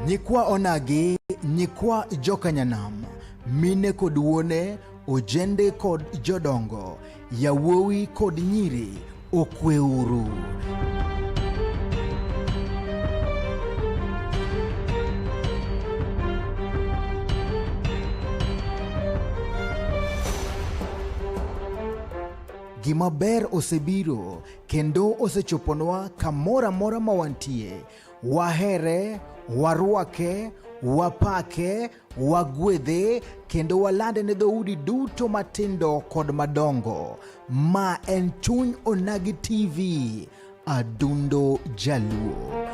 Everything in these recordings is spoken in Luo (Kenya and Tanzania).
Nyikwa onagi, nyikwa jokanyanam, mine kod wuone, ojende kod jodongo, yawuowi kod nyiri, okweuru. Gima ber osebiro kendo osechoponwa kamoro amora ma wantie. Wahere, warwake, wapake, wagwedhe kendo walande ne dhoudi duto matindo kod madongo. Ma en Chuny Onagi TV, Adundo Jaluo.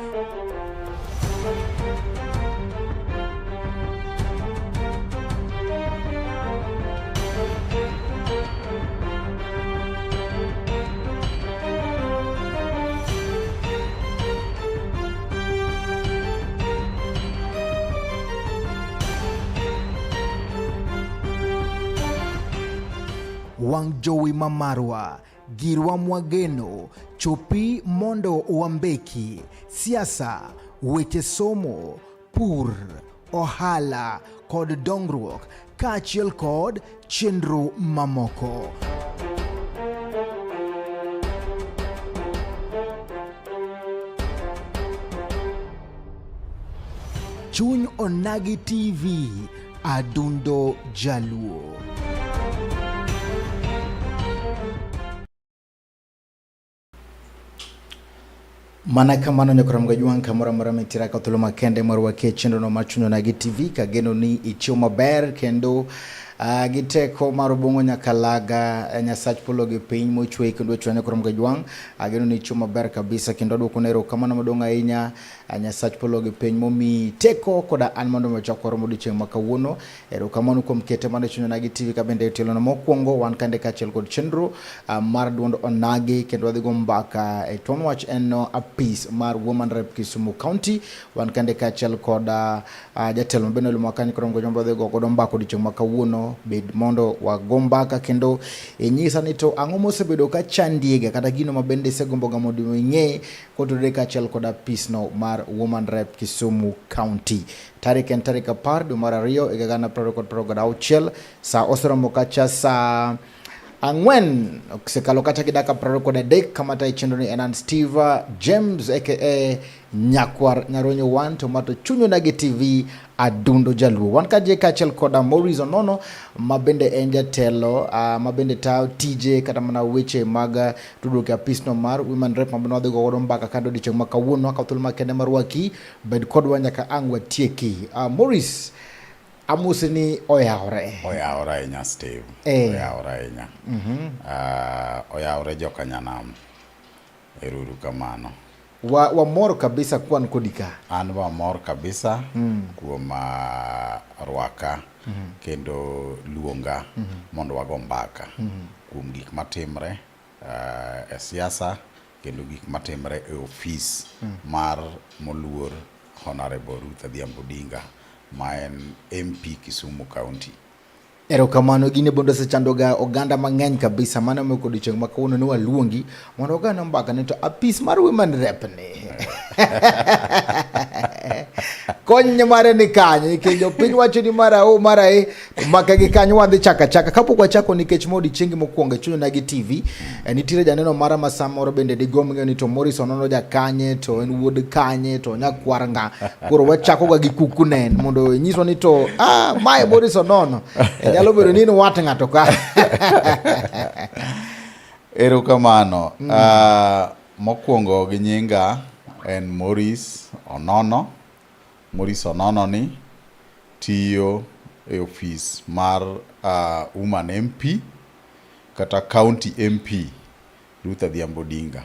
Wang' jowi ma marwa, girwa mwageno, chopi mondo wambeki, siasa, weche somo, pur, ohala kod dongruok kaachiel kod chenro mamoko. Chuny Onagi TV, Adundo Jaluo. Mana kamano nyakora Mgajwang' kamoro amora mitira ka thuolo makende mar wakie chenrono mar Chuny Onagi TV kageno ni ichiew maber kendo gi teko mar Obong'o Nyakalaga Nyasach polo gi piny mochweyi kendo ochweyo nyakora Mgajwang' ageno ni ichiew maber kabisa kendo aduoko ne erokamano maduong' ahinya Nyasach polo gi piny momiyi teko koda an mondo mi wachak warom odiochieng' ma kawuono. Erokamano kuom kete mana e Chuny Onagi TV ka bende otielo mokwongo wan kande kaachiel kod chenro mar duond Onagi kendo wadhi go mbaka e tuon wach en no apis mar Woman Rep Kisumu County. Wan kande kaachiel kod jatelo mabende olimo kanyo koro ngojombo wadhi go godo mbaka odiochieng' ma kawuono. Bed mondo wago mbaka kendo inyisa ni to ang'o mosebedo ka chandiega kata gino ma bende isegomboga mondo ing'e kotudore kaachiel kod apisno mar Woman Rep Kisumu County. Tarik en tarik 10 dwe mar 2 higa 2026, sa oseromo kacha sa 4 osekalo kacha gi dakika 23 kama tayo chenro ni en an Steve James aka Nyakwar Nyaronyo 1 to mato Chuny Onagi TV Adundo Jaluo. Wan kaje kaachiel koda Maurice Onono ma bende en jatelo ma bende tayo tije kata mana weche mag tudruok e apisno mar Women Rep ma bende wadhi go godo mbaka kando odiochieng' ma kawuono. Akawo thuolo makende mar rwaki, bed kodwa nyaka ang' watieki. Maurice, amosi ni oyawore. Oyawore ahinya Steve. Oyawore ahinya. Oyawore joka nyanam. Ero uru kamano. Wamor kabisa kwan kodi ka. An wamor kabisa kuom rwaka kendo luonga mondo wago mbaka kuom gik matimre e siasa kendo gik matimre e ofis mar moluor Honorable Ruth Adhiambo Odinga ma en MP Kisumu County. Erokamano, gini bende osechandoga oganda mang'eny kabisa. Mano emomiyo odiochieng' ma kawuono ne waluongi mondo wagane mbaka ni to apis mar Women Rep ni kony mare ni kanye, nikech jopiny wacho ni mara o mara e maka gi kanyo wadhi chaka chaka. Kapok wachako, nikech ma odiochiengi mokwongo e Chuny Onagi TV, nitiere janeno mara ma samoro bende digomb ng'eyo ni to Maurice Onono jakanye, to en wuod kanye, to nyakwar ng'a. Koro wachako ga gi kuku nen mondo inyiswa ni to mae Maurice Onono. Nyalo bedo ni in wat ng'ato ka. Erokamano. Mokwongo gi nyinga en Maurice Onono. Maurice Onono ni tiyo e ofis mar Woman MP kata County MP Ruth Adhiambo Odinga.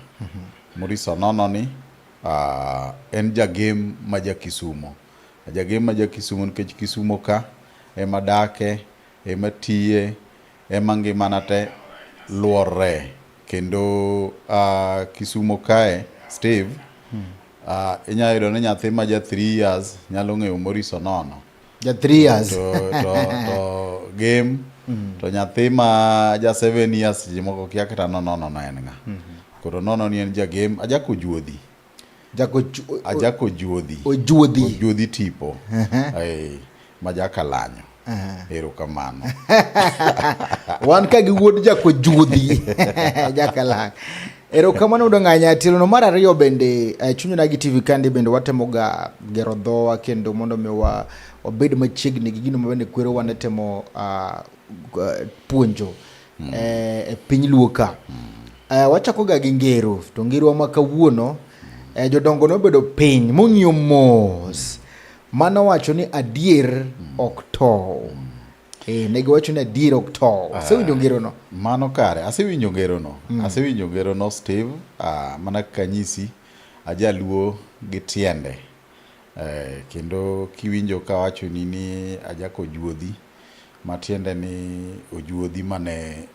Maurice Onono ni en jagem ma ja Kisumo. Jagem ma ja Kisumo nikech Kisumo ka ema dake, ema tiye, ema ngimana te luorre. Kendo Kisumo kae, Steve, inyalo yudo ni nyathi ma ja 3 years nyalo ng'eyo Maurice Onono. Ja 3 years. To game, to nyathi ma ja 7 years ji moko kia kata Onono no en ng'a. Koro Onono ni en jagem, ajako juodhi. Jako Ajako Juodhi. Ojuodhi. Ojuodhi tipo. Eh, ma jakalanyo. Erokamano. Wan ka gi wuod jako Juodhi. Jakalang. Erokamano udong'anya tielo mar ariyo bende eh, Chuny Onagi TV kandi bende watemoga gero dhowa kendo mondo mi wa wabed machiegni gi gino ma bende kwerowa ne temo puonjo e piny Luo ka. Wachako ga gi ngero to ngerowa ma kawuono jodongo nobedo piny mong'iyo mos mano wacho ni adier ok tow. Ne giwacho ni adier ok tow. Asewinjo ngerono? Mano kare, asewinjo ngerono. Asewinjo ngerono Steve, mana kaka anyisi, ajaluo gi tiende. Kendo kiwinjo kawachoni ni ajako juodhi, matiende ni ojuodhi mane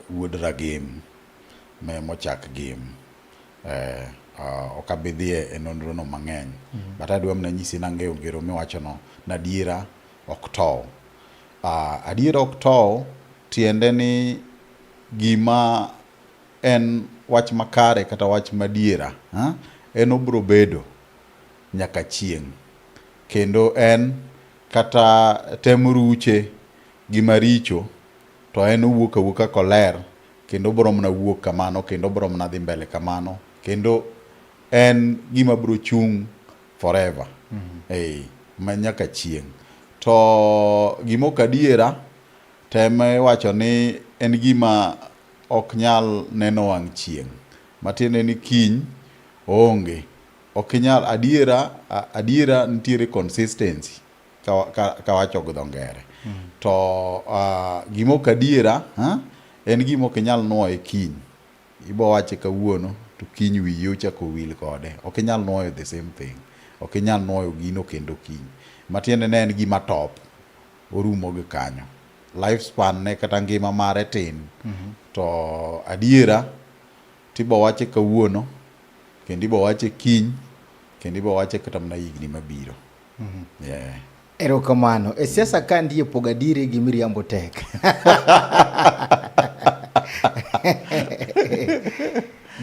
wuod Ragem me mochak Gem. Ok abi dhiye e nonro no mang'eny. But adwa mana nyisi ni ang'eyo ngero miwachono ni adiera ok tow. Adiera ok tow tiende ni gima en wach makare kata wach madiera, en obiro bedo nyaka chieng'. Kendo en kata tem ruche gi maricho to en owuok awuoka koler kendo obiro mana wuok kamano kendo obiro mana dhi mbele kamano kendo en gima biro chung' forever. Ma nyaka chieng'. To gima ok adiera tem iwacho ni en gima ok nyal neno wang' chieng'. Matiende ni kiny oonge. Ok inyal adiera adiera nitiere consistency kawacho gi dho ngere. To gima ok adiera en gima ok inyal nuoye kiny. Ibo wache kawuono to kiny wiyi ochako wil kode. Ok inyal nuoyo the same thing. Ok inyal nuoyo gino kendo kiny. Matiende ne en gima top. Orumo gi kanyo. Life span ne kata ngima mare tin. To adiera tibo wache kawuono kendo ibo wache kiny kendo ibo wache kata mana higni mabiro. Yeah. Erokamano. E siasa ka ndiye pogo adieri gi miriambo tek.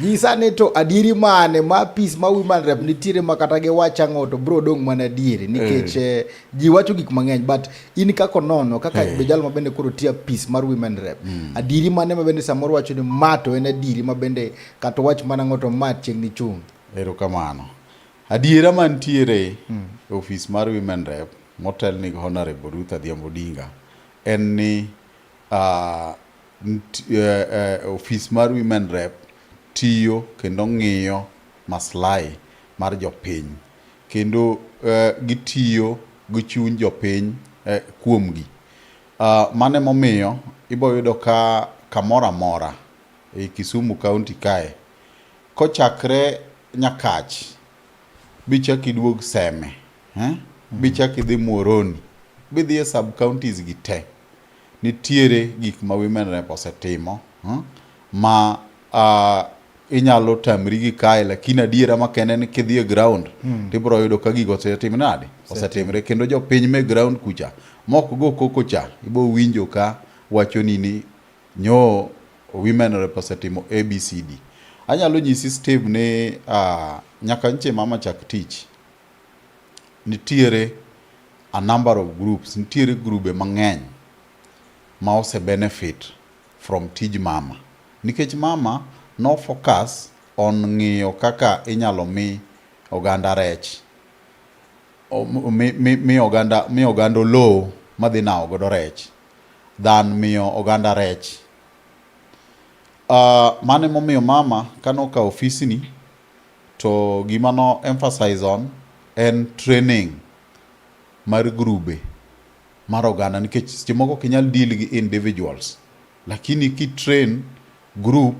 Nyisa ni to adieri mane ma peace ma women rep nitiere ma kata giwach ang'o to bro dong' mana adieri nikech ji wacho gik mang'eny but in kaka onono kaka be jal ma bende koro tiyo peace mar women rep adieri mane ma bende samoro wacho ni ma to en adieri ma bende kata wach mana ang'o to ma chieng' ni chung'. Erokamano. Adiera mantiere e ofis mar Women Rep motelni gi Honorable Ruth Adhiambo Odinga en ni ofis mar Women Rep tiyo kendo ng'iyo maslahi mar jopiny kendo gitiyo gi chuny jopiny kuomgi. Mano emomiyo ibo yudo ka kamoro amora ei Kisumu County kae kochakre Nyakach bichak iduog Seme, bichak idhi Muhoroni, bidhi e sub counties gi te, nitiere gik ma Women Rep osetimo ma inyalo tamri gi kae, lakini adiera makende ni kidhi e ground tibiro yudo ka gigo osetim nade, osetimre kendo jopiny me ground kucha mok go koko cha ibo winjo ka wachoni ni nyo Women Rep osetimo ABCD. Anyalo nyisi Steve ni nyaka nche mama chak tich nitiere a number of groups, nitiere grube mang'eny ma ose benefit from tij mama. Nikech mama no focus on ng'iyo kaka inyalo mi oganda rech, mi oganda oloo madhi nawo godo rech than miyo oganda rech. Mano emomiyo mama kane okawo ofisni to gima no emphasize on en training mar grube mar oganda nikech seche moko ok inyal deal gi individuals lakini ki train group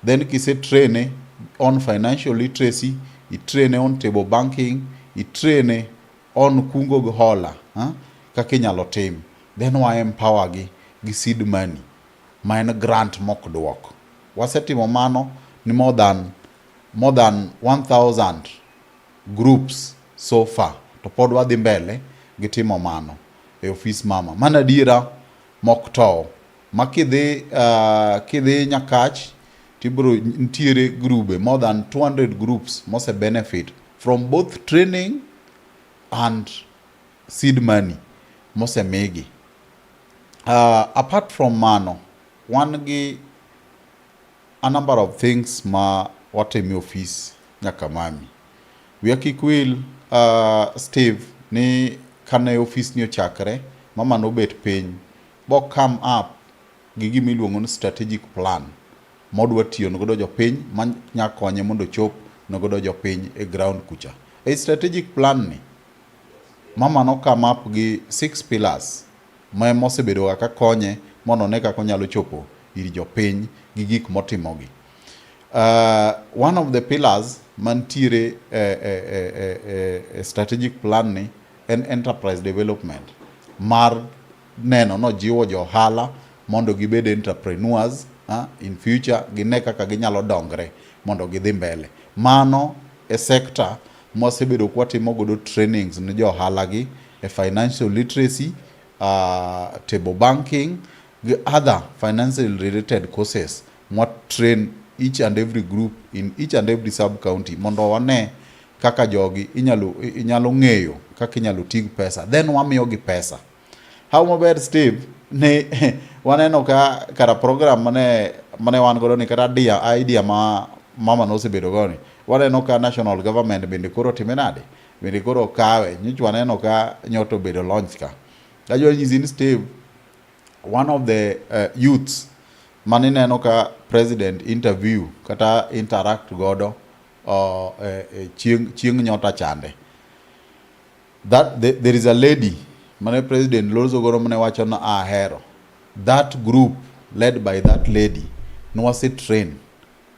then kise train on financial literacy, i train on table banking, i train on kungo gi hola, kaka inyalo tim, then wa empower gi gi seed money ma en grant mok duok. Wasetimo mano ni more than 1000 groups so far to pod wadhi mbele gi timo mano e ofis mama. Mano adiera mok tow ma kidhi Nyakach Tibro nitiere grube more than 200 groups mose benefit from both training and seed money mosemigi. Apart from mano, wan gi a number of things ma watimo e ofis nyaka mami. Wiya kik wil, Steve, ni kane ofis ni ochakre, mama nobet piny bo come up gi gima iluongo ni strategic plan modwa tiyo godo jopiny ma nya konye mondo ochop ne godo jopiny e ground kucha. E strategic plan ni, mama no come up gi six pillars ma mosebedo ka konye mondo one kaka onyalo chopo ir jopiny gi gik motimogi. One of the pillars mantiere e strategic plan ni en enterprise development mar neno nojiwo jo ohala mondo gibed entrepreneurs in future, gine kaka ginyalo dongre mondo gidhi mbele. Mano e sector mwasebedo kwatimo godo trainings ne jo ohala gi e financial literacy, table banking gi other financial related courses mwa train each and every group in each and every sub county mondo wane kaka jogi inyalo ng'eyo kaka inyalo ti gi pesa, then wamiyo gi pesa. How maber, Steve, ni waneno ka kara program mane wan godo ni kata idea ma mama nosebedo go ni, waneno ka national government bende koro time nade, bende koro kawe. Nyocha waneno ka nyoto obedo launch ka. Ajwa nyisi ni, Steve, one of the youths manineno ka president interview kata interact godo chieng' nyota chande, that there is a lady mane president loso godo mane wacho ni ahero that group led by that lady. Nwase train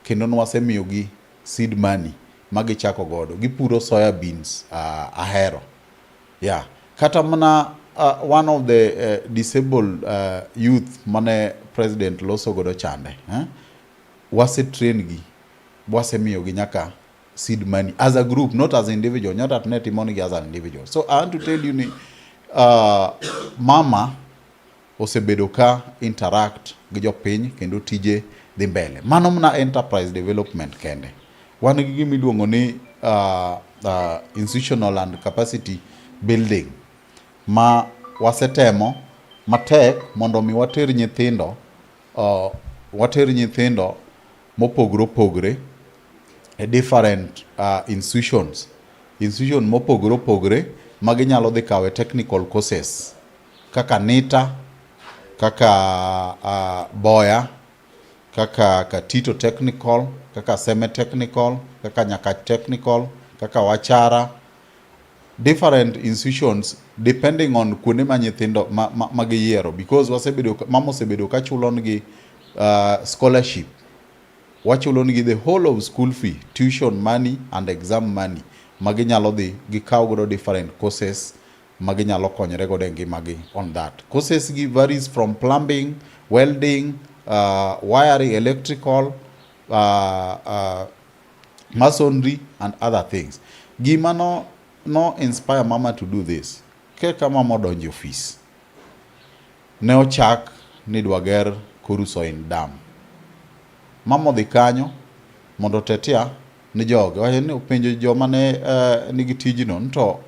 kendo nwasemiyogi seed money magichako godo gipuro soya beans, ahero. Yeah, kata mana one of the disabled youth mane president loso godo chande, eh? Wase train gi, wasemiyogi nyaka seed money as a group, not as individual. Not at ne timonigi as an individual. So I want to tell you ni mama osebedo ka interact gi jopiny kendo tije dhi mbele. Mano mana enterprise development kende. Wan gi gima iluongo ni institutional and capacity building ma wasetemo matek mondo mi water nyithindo mopogore opogore e different institution mopogore opogore ma ginyalo dhi kawe technical courses kaka NITA, kaka Boya, kaka Katito Technical, kaka Seme Technical, kaka Nyakach Technical, kaka Wachara, different institutions depending on kuonde ma nyithindo ma giyiero, because wasebedo, mama osebedo ka chulonegi scholarship, wachulonegi the whole of school fee, tuition money and exam money ma ginyalo dhi gikaw godo different courses ma ginyalo konyore godo e ngimagi. On that courses gi varies from plumbing, welding, wiring, electrical, masonry and other things. Gima no inspire mama to do this, keka mama odonjo e ofis, ne ochak ni idwa ger Koru-Soin Dam. Mama odhi kanyo mondo otetea ni jogi. Wacho ni openjo joma ne nigi tijno ni to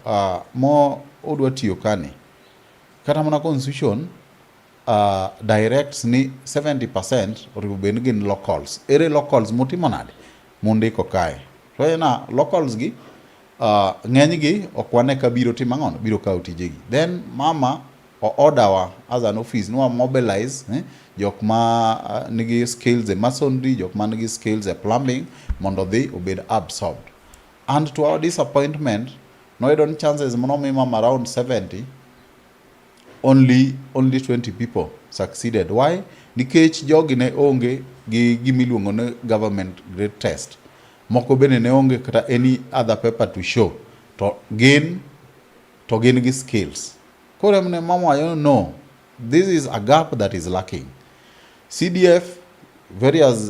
mo odwa tiyo kani. Kata mana constitution directs ni 70% onego bed ni gin locals. Ere locals mutimo nade? Mundiko kae. To na locals gi ng'eny gi ok wane ka biro timo ang'ono, biro kawo tijegi. Then mama o order wa as an office ni wa mobilize jok ma nigi skills e masonry, jok ma nigi skills e plumbing mondo odhi obed absorbed. And to our disappointment, noyudo ni chances manomi mama around 70, only 20 people succeeded. Why? Nikech jogi ne onge gi gimiluongo ni government grade test. Moko bende ne onge kata any other paper to show. To gin gi skills. Koro emne mama wacho, "No, this is a gap that is lacking." CDF, various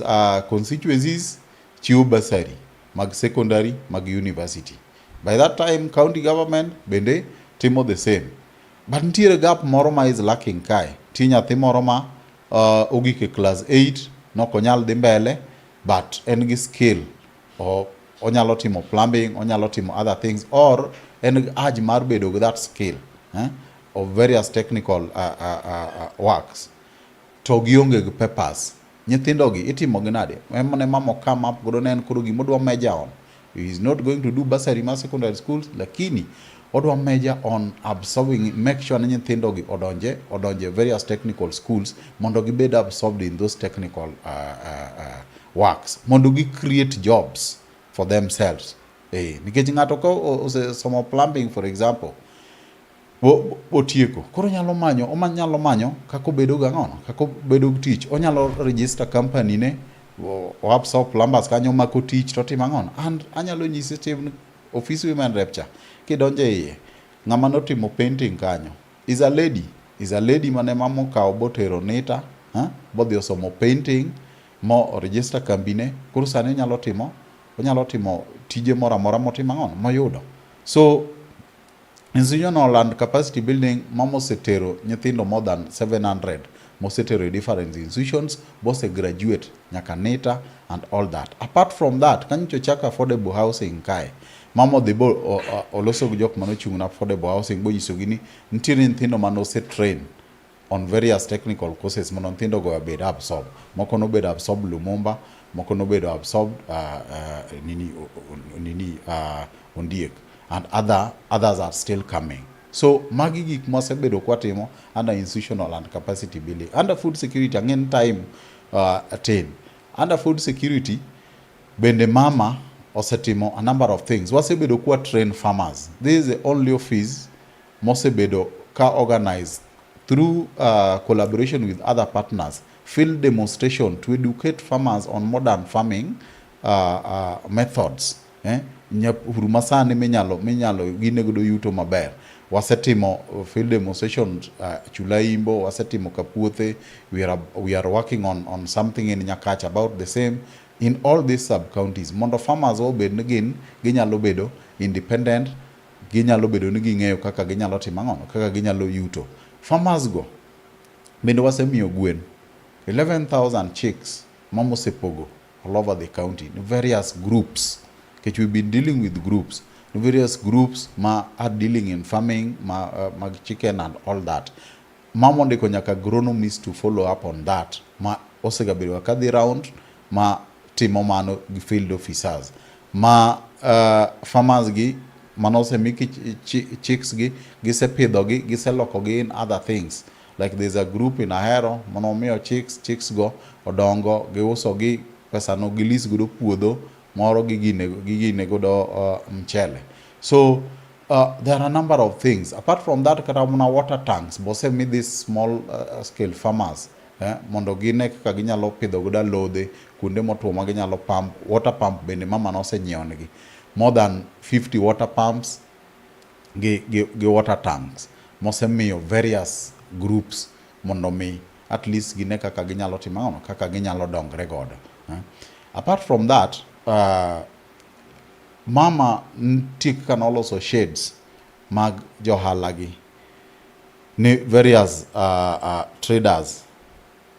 constituencies chiwo bursary mag secondary, mag university. By that time county government bende timo the same. But nitiere gap moro ma is lacking kae. Nitie nyathi moro ma ogik e class 8 nok onyal dhi mbele. But en gi skill, o, onyalo timo plumbing, onyalo timo other things, or en gi urge mar bedo gi that skill, eh, of various technical works, to gionge gi papers. Nyithindo gi itimo gi nade? Emane mama come up godo ne en koro gimodwa major on. He is not going to do bursary mar secondary schools, lakini odwa major on absorbing, make sure ni nyithindo gi odonje various technical schools mondo gibed absorbed in those technical works mondo gi create jobs for themselves. Nikech ng'ato ka osesomo plumbing, for example, otieko, koro nyalo manyo, onyalo manyo kaka obedo gang'ono, kaka obedo gi tich, onyalo register company ne, o absorb plumbers kanyo, mako tich, totimo ang'ono. And anyalo nyisi, Steve, office women rep cha, kidonjo e iye, ng'ama notimo painting kanyo is a lady, is a lady mane mama okawo botero NITA, ha? Bodhi osomo painting mo o register kambi ne. Koro sani onyalo timo tije moro amora motimo ang'ono moyudo. So institutional and capacity building, mama osetero nyithindo more than 700 mosetero e different institutions, bose graduate nyaka NITA and all that. Apart from that, kanyocha ochako affordable housing kae. Mama odhi bo oloso gi jok manochung' ne affordable housing, bonyisogi ni nitiere nyithindo mane osetrain on various technical courses mondo nyithindo go obed absorb. Moko nobedo absorb Lumumba, moko nobedo absorbed nini, nini, Ondiek, and others are still coming. So magi gik mwasebedo kwatimo under institutional and capacity building. Under food security, ang'en time tin. Under food security bende mama osetimo a number of things. Wasebedo kwa train farmers. This is the only office mosebedo ka organize through collaboration with other partners field demonstration to educate farmers on modern farming methods, eh? Nyapur masani minyalo gine godo yuto maber. Wasetimo field demonstration Chulaimbo, wasetimo Kapuothe, we are working on something in Nyakach about the same in all these sub counties mondo farmers obed ni gin ginyalo bedo independent, ginyalo bedo ni ging'eyo kaka ginyalo timo ang'ono, kaka ginyalo yuto. Farmers go bende wasemiyo gwen 11,000 chicks mama osepogo all over the county in various groups, nikech we've been dealing with groups, various groups ma are dealing in farming ma, mag chicken and all that. Mama ondiko nyaka agronomist to follow up on that, ma osegabedo kadhi round ma timo mano gi field officers ma farmers gi manosemi chicks gi, gisepidho gi, giseloko gi in other things. Like there's a group in Ahero manomiyo chicks, chicks go odongo, giuso gi, pesa no gilis godo puodho moro, gigine godo mchele. So there are a number of things. Apart from that, kata mana water tanks bosemi these small scale farmers, mondo gine kaka ginyalo pidho godo alodhe kuonde motwo ma ginyalo pump. Water pump bende mama nosenyiewo negi more than 50 water pumps gi water tanks mosemiyo various groups mondo mi at least gine kaka ginyalo timo ang'ono, kaka ginyalo dongre godo, eh. Apart from that, mama nitie kaka noloso sheds mag johala gi ni various traders.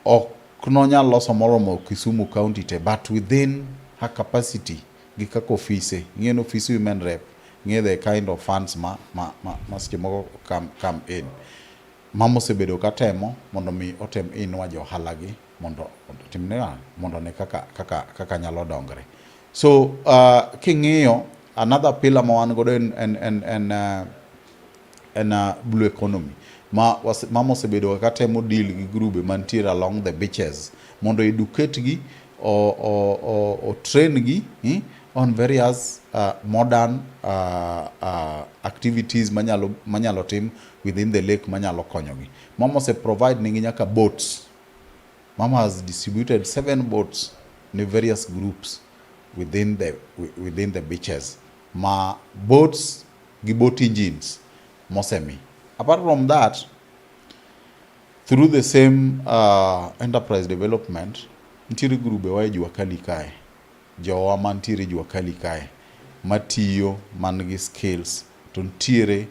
Ok nonyal loso moromo Kisumu County te, but within her capacity gi kaka ofise ing'e ni office women rep ng'e the kind of funds ma seche moko come in. Mama osebedo ka temo mondo mi otem inua johala gi mondo otimne mondo ne kaka nyalo dongre. So king'iyo another pillar ma wan godo en blue economy ma mama osebedo ka temo deal gi grube mantiere along the beaches mondo educate gi, o train gi, on various modern activities manyalo tim within the lake manyalo konyogi. Mama ose provide nigi nyaka boats. Mama has distributed seven boats ne various groups within the beaches, ma boats gi boat engines mosemi. Apart from that, through the same enterprise development, nitiere grube wa e jua kali kae, jowa mantiere jua kali kae matiyo man gi skills, to nitiere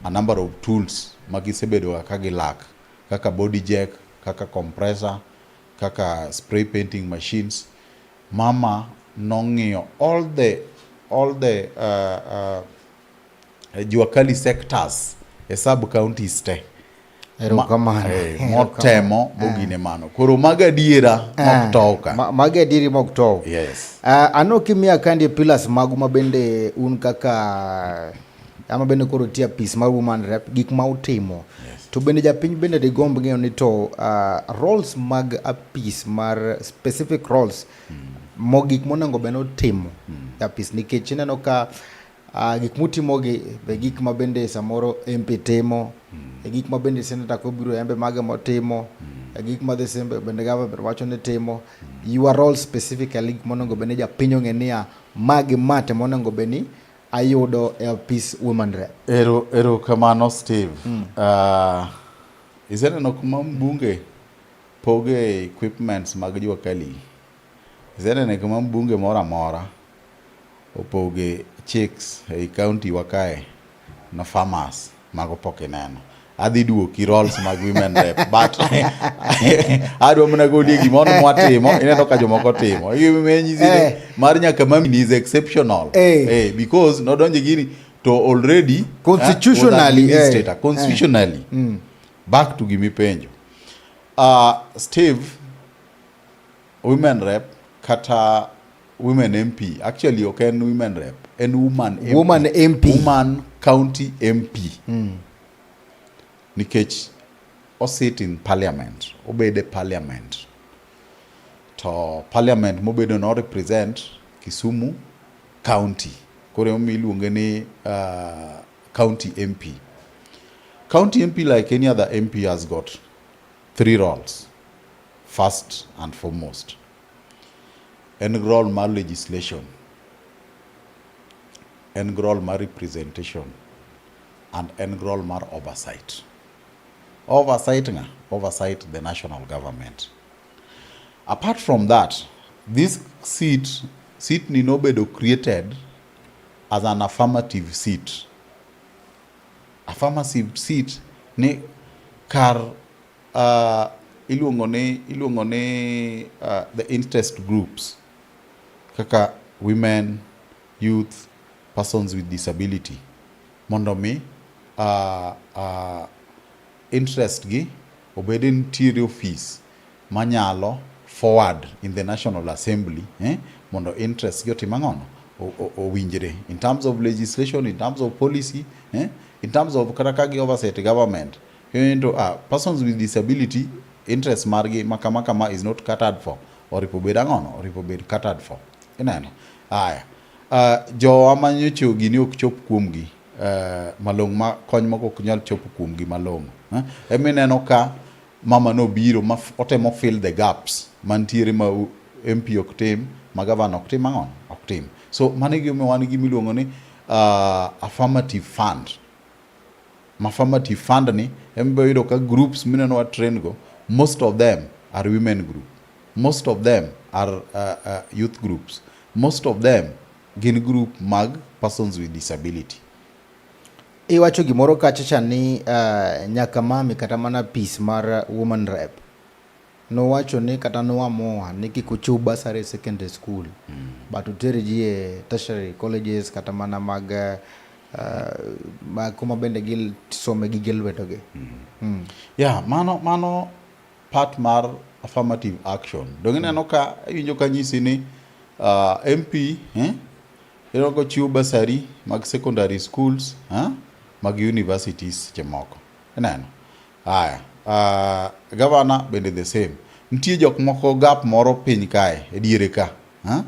a number of tools ma gisebedo ka gilak, kaka body jack, kaka compressor, kaka spray painting machines. Mama nong'iyo all the Jua Kali sectors e sub counties te. Erokamano. Motemo bogine mano. Koro mago adiera mok tow ka. Mago adieri mok tow. Yes. Ano kimiya kandie pillars magu ma bende un kaka ama bende koro tie apis mar woman rep gik ma utimo. Yes. To bende japiny bende digomb ng'eyo ni to roles mag apis mar specific roles mo gik monego bed notimo e apis nikech ineno ka gik mutimogi be gik ma bende samoro MP timo e gik ma bende senator kobiro embe mage motimo e gik ma the same bende government wacho ni timo. Your role specifically, gik monego bed ni japiny ong'e niya magi ma te monego bed ni ayudo e apis woman rep. Ero kamano, Steve. Iseneno kuma mbunge poge equipments mag Jua Kali? Iseneno kuma mbunge moro amora opoge chicks ei county wa kae na farmers? Mago pok ineno. Adhi duoki roles mag women rep, but adwa mana golie gimoro mwatimo ineno ka jomoko timo. Gima nyisi ni mar nyaka mami is exceptional. Because nodonjo gini to already Constitutionally, was administrator. Constitutionally. Back to gimipenjo. Steve, women rep kata women MP, actually ok en women rep, en woman MP. Woman MP. Woman county MP. Nikech osit in parliament, obede parliament. To parliament mobedo no represent Kisumu County. Koro emomiyo iluonge ni county MP. County MP, like any other MP, has got three roles. First and foremost, en role mar legislation, en role mar representation, and en role mar oversight. Oversight nga? Oversight the national government. Apart from that, this seat ni nobedo created as an affirmative seat. Affirmative seat ni kar iluongo ni the interest groups kaka women, youth, persons with disability mondo mi interest gi obed ni nitiere office manyalo forward in the National Assembly, mondo interest gi otim ang'ono owinjre in terms of legislation, in terms of policy, in terms of kata ka gi oversight government to persons with disability interest margi ma kama kama is not catered for, oripo bed ang'ono, oripo bed catered for. Ineno aya jowa manyocho gini ok chop kuomgi malong'o, ma kony moko ok nyal chopo kuomgi malong'o, eh? Emineno ka mama nobiro ma otemo fill the gaps mantiere ma MP ok tim, ma governor ok tim ang'ono, ok tim. So mano e gimomiyo wan gi gimiluongo ni affirmative fund. Ma affirmative fund ni ema yudo ka groups mineno wa train go, most of them are women group, most of them are youth groups, most of them gin group mag persons with disability. Iwacho gimoro kacha cha ni nyaka mami kata mana pis mar woman rep nowacho ni kata noamua ni kik uchiw bursary e secondary school but uter ji e tertiary colleges kata mana mag mag kuma bende gisome gige lwedogi. Yeah, mano part mar affirmative action. Dong ineno ka iwinjo ka nyisi ni MP, eh? Ineno ka ochiwo bursary mag secondary schools, eh? Mag universities seche moko. Ineno? Aya, governor bende the same. Nitie jok moko gap moro piny kae, e diere ka. Eh?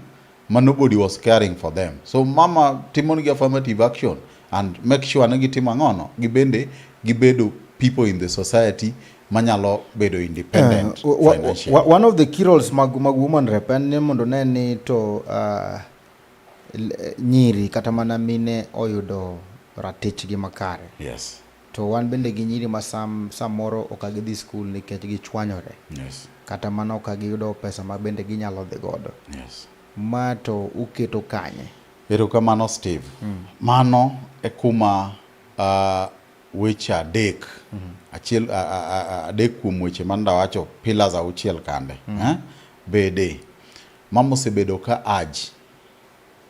Ma nobody was caring for them. So mama timo negi affirmative action and make sure ni gitimo ang'ono, gibende gibedo people in the society manyalo bedo independent financially. One of the key roles mag woman rep en ni mondo ne ni to nyiri kata mana mine oyudo ratichgi makare. To wan bende gi nyiri ma samoro ok gidhi skul nikech gichwanyore. Kata mana ok giyudo pesa ma bende ginyalo dhi godo. Ma to uketo kanye? Erokamano, Steve. Mano e kuma weche adek achiel adek kuom weche mane awacho pillars auchiel kande, eh? Bede. Mama osebedo ka urge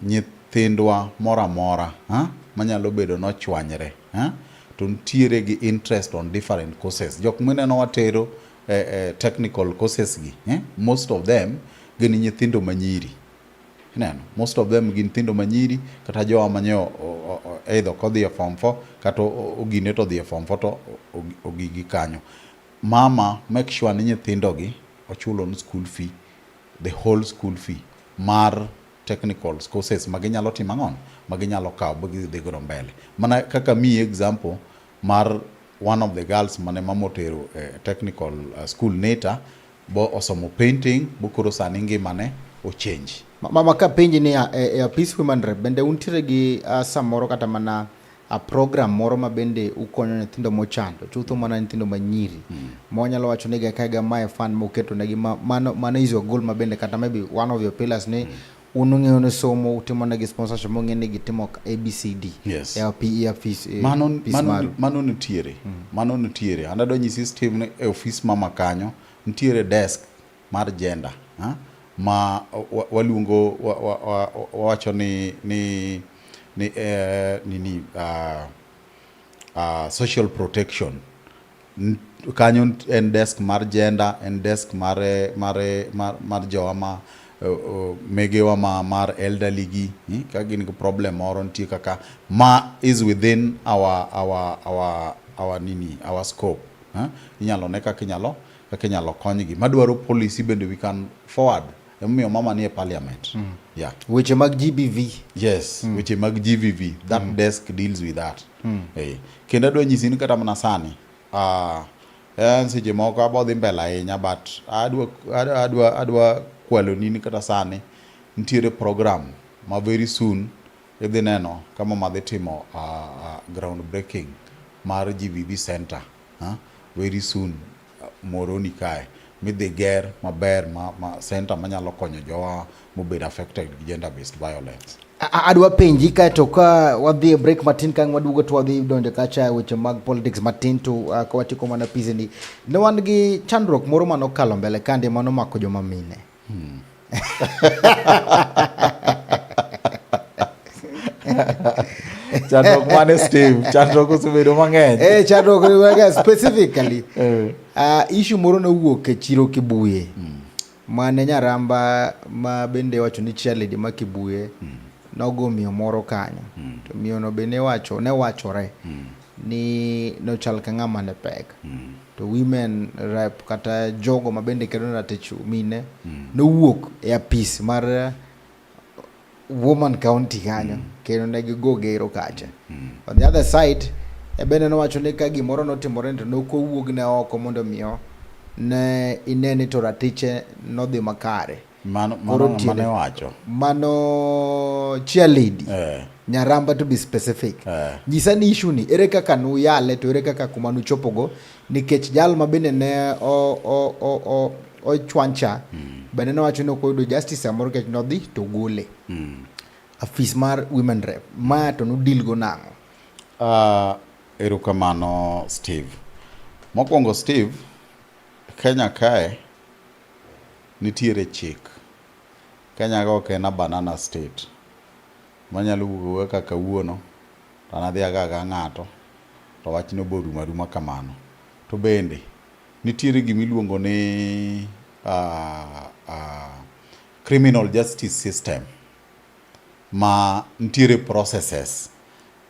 nyithindwa moro amora ha? manyalo bedo nochwanyre ha? to nitiere gi interest on different courses. Jok mineno watero technical courses gi eh? most of them gin nyithindo manyiri. Ineno, most of them gin nyithindo manyiri kata jowa manye either ok odhi e form 4 kata ogine to odhi e form 4 to ogigi kanyo. Mama make sure ni nyithindo gi ochulo ni school fee, the whole school fee mar technical courses ma ginyalo timo ang'o ma ginyalo kawo ba gidhi godo mbele. Mana kaka miyi example mar one of the girls mane mama otero e technical school NITA bo osomo painting bo koro sani ngimane o change. Mama kapenji niya, e apis Women Rep bende untiere gi samoro kata mana a program moro ma bende ukonyo nyithindo mochando chutho mana nyithindo manyiri ma wanyalo wacho ni ka ga mae fund moketo negi ma, mano, mano is your goal ma bende kata maybe one of your pillars ni un ung'eyo ni somo utimo negi sponsorship mong'e ni gitimo ABCD Yes. e api e apis e Mano, apis mano, maru. mano nitiere mano nitiere and adwa nyisi Steve ni e ofis mama kanyo nitiere desk mar gender ha? ma waluongo wawacho ni ni ni nini social protection. Kanyo en desk mar gender, en desk mar mar mar, mar jowa ma megewa ma mar elderly gi ka gin gi problem moro nitie kaka ma is within our nini, our scope eh? Inyalo ne kaka inyalo konygi madwaro policy bende we can forward, emomiyo mama nie parliament. Yeah. Weche mag GBV. Yes, weche mag GBV, that desk deals with that. Eh, kendo adwa nyisi ni kata mana sani en seche moko abo dhi mbele ahinya, but adwa kwaloni ni kata sani nitiere program ma very soon idhi neno ka mama dhi timo ground breaking mar GBV center very soon Moroni kae midhi ger maber ma center manyalo konyo jowa mobedo affected gi gender based violence. Adwa penji kaeto ka wadhi e break matin ka ang' waduogo to wadhi donjo kacha e weche mag politics matin to ka watieko mana pisni ne wan gi chandruok moro manokalo mbele kande manomako joma mine. Chandruok mane, Steve? Chandruok osebedo mang'eny. Eh, chandruok specifically issue moro nowuok e chiro Kibuye mane Nyaramba ma bende wacho ni chairlady ma Kibuye nogo miyo moro kanyo to miyo no be ne wacho ne wachore ni nochal ka ng'ama ne pek to women rep kata jogo ma bende kedo ne ratich mine nowuok e apis mar Woman County kanyo kendo ne gigo gero kacha. On the other side e bende nowacho ni ka gimoro notimore to nokowuog ne oko mondo miyo ne ine ni to ratiche nodhi makare. Mano Koro mano mane wacho? Mano chairlady Nyaramba to be specific. Nyisa ni issue ni ere kaka nuyale to ere kaka kuma nuchopogo nikech jal ma bende ne o o o o ochwancha bende nowacho ni ok oyudo justice samoro nikech nodhi to gole. Afis mar women rep ma to nudil go nang'o? Erokamano Steve. Mokwongo Steve, Kenya kae nitiere chik. Kenya ka ok en a banana state manyalo wuok awuoka kaka kawuono to an adhi ago agoya ng'ato to wachno borumo aruma kamano. To bende nitiere gimiluongo ni criminal justice system ma nitiere processes.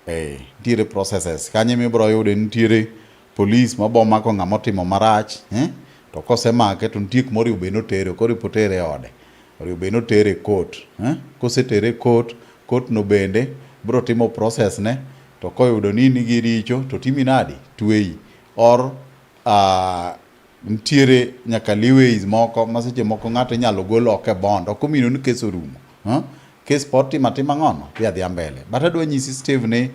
Eh, nitiere processes. Kanyo ema ibiro yude nitiere police mabo mako ng'ama otimo marach, eh? To kosemake to nitie kuma onego bed ni otere, ok orepo tere e ode. Onego bed ni otere e court, eh? Kosetere e court, court no bende biro timo process ne to koyudo ni in gi richo to timi nadi? Tweyi. Or nitiere nyaka leeways moko ma seche moko ng'ato inyalo gol oko e bond. Ok omino ni kes orumo. Huh? Kes pod timo atima ng'ono, dhi adhiya mbele. But adwa nyisi Steve ni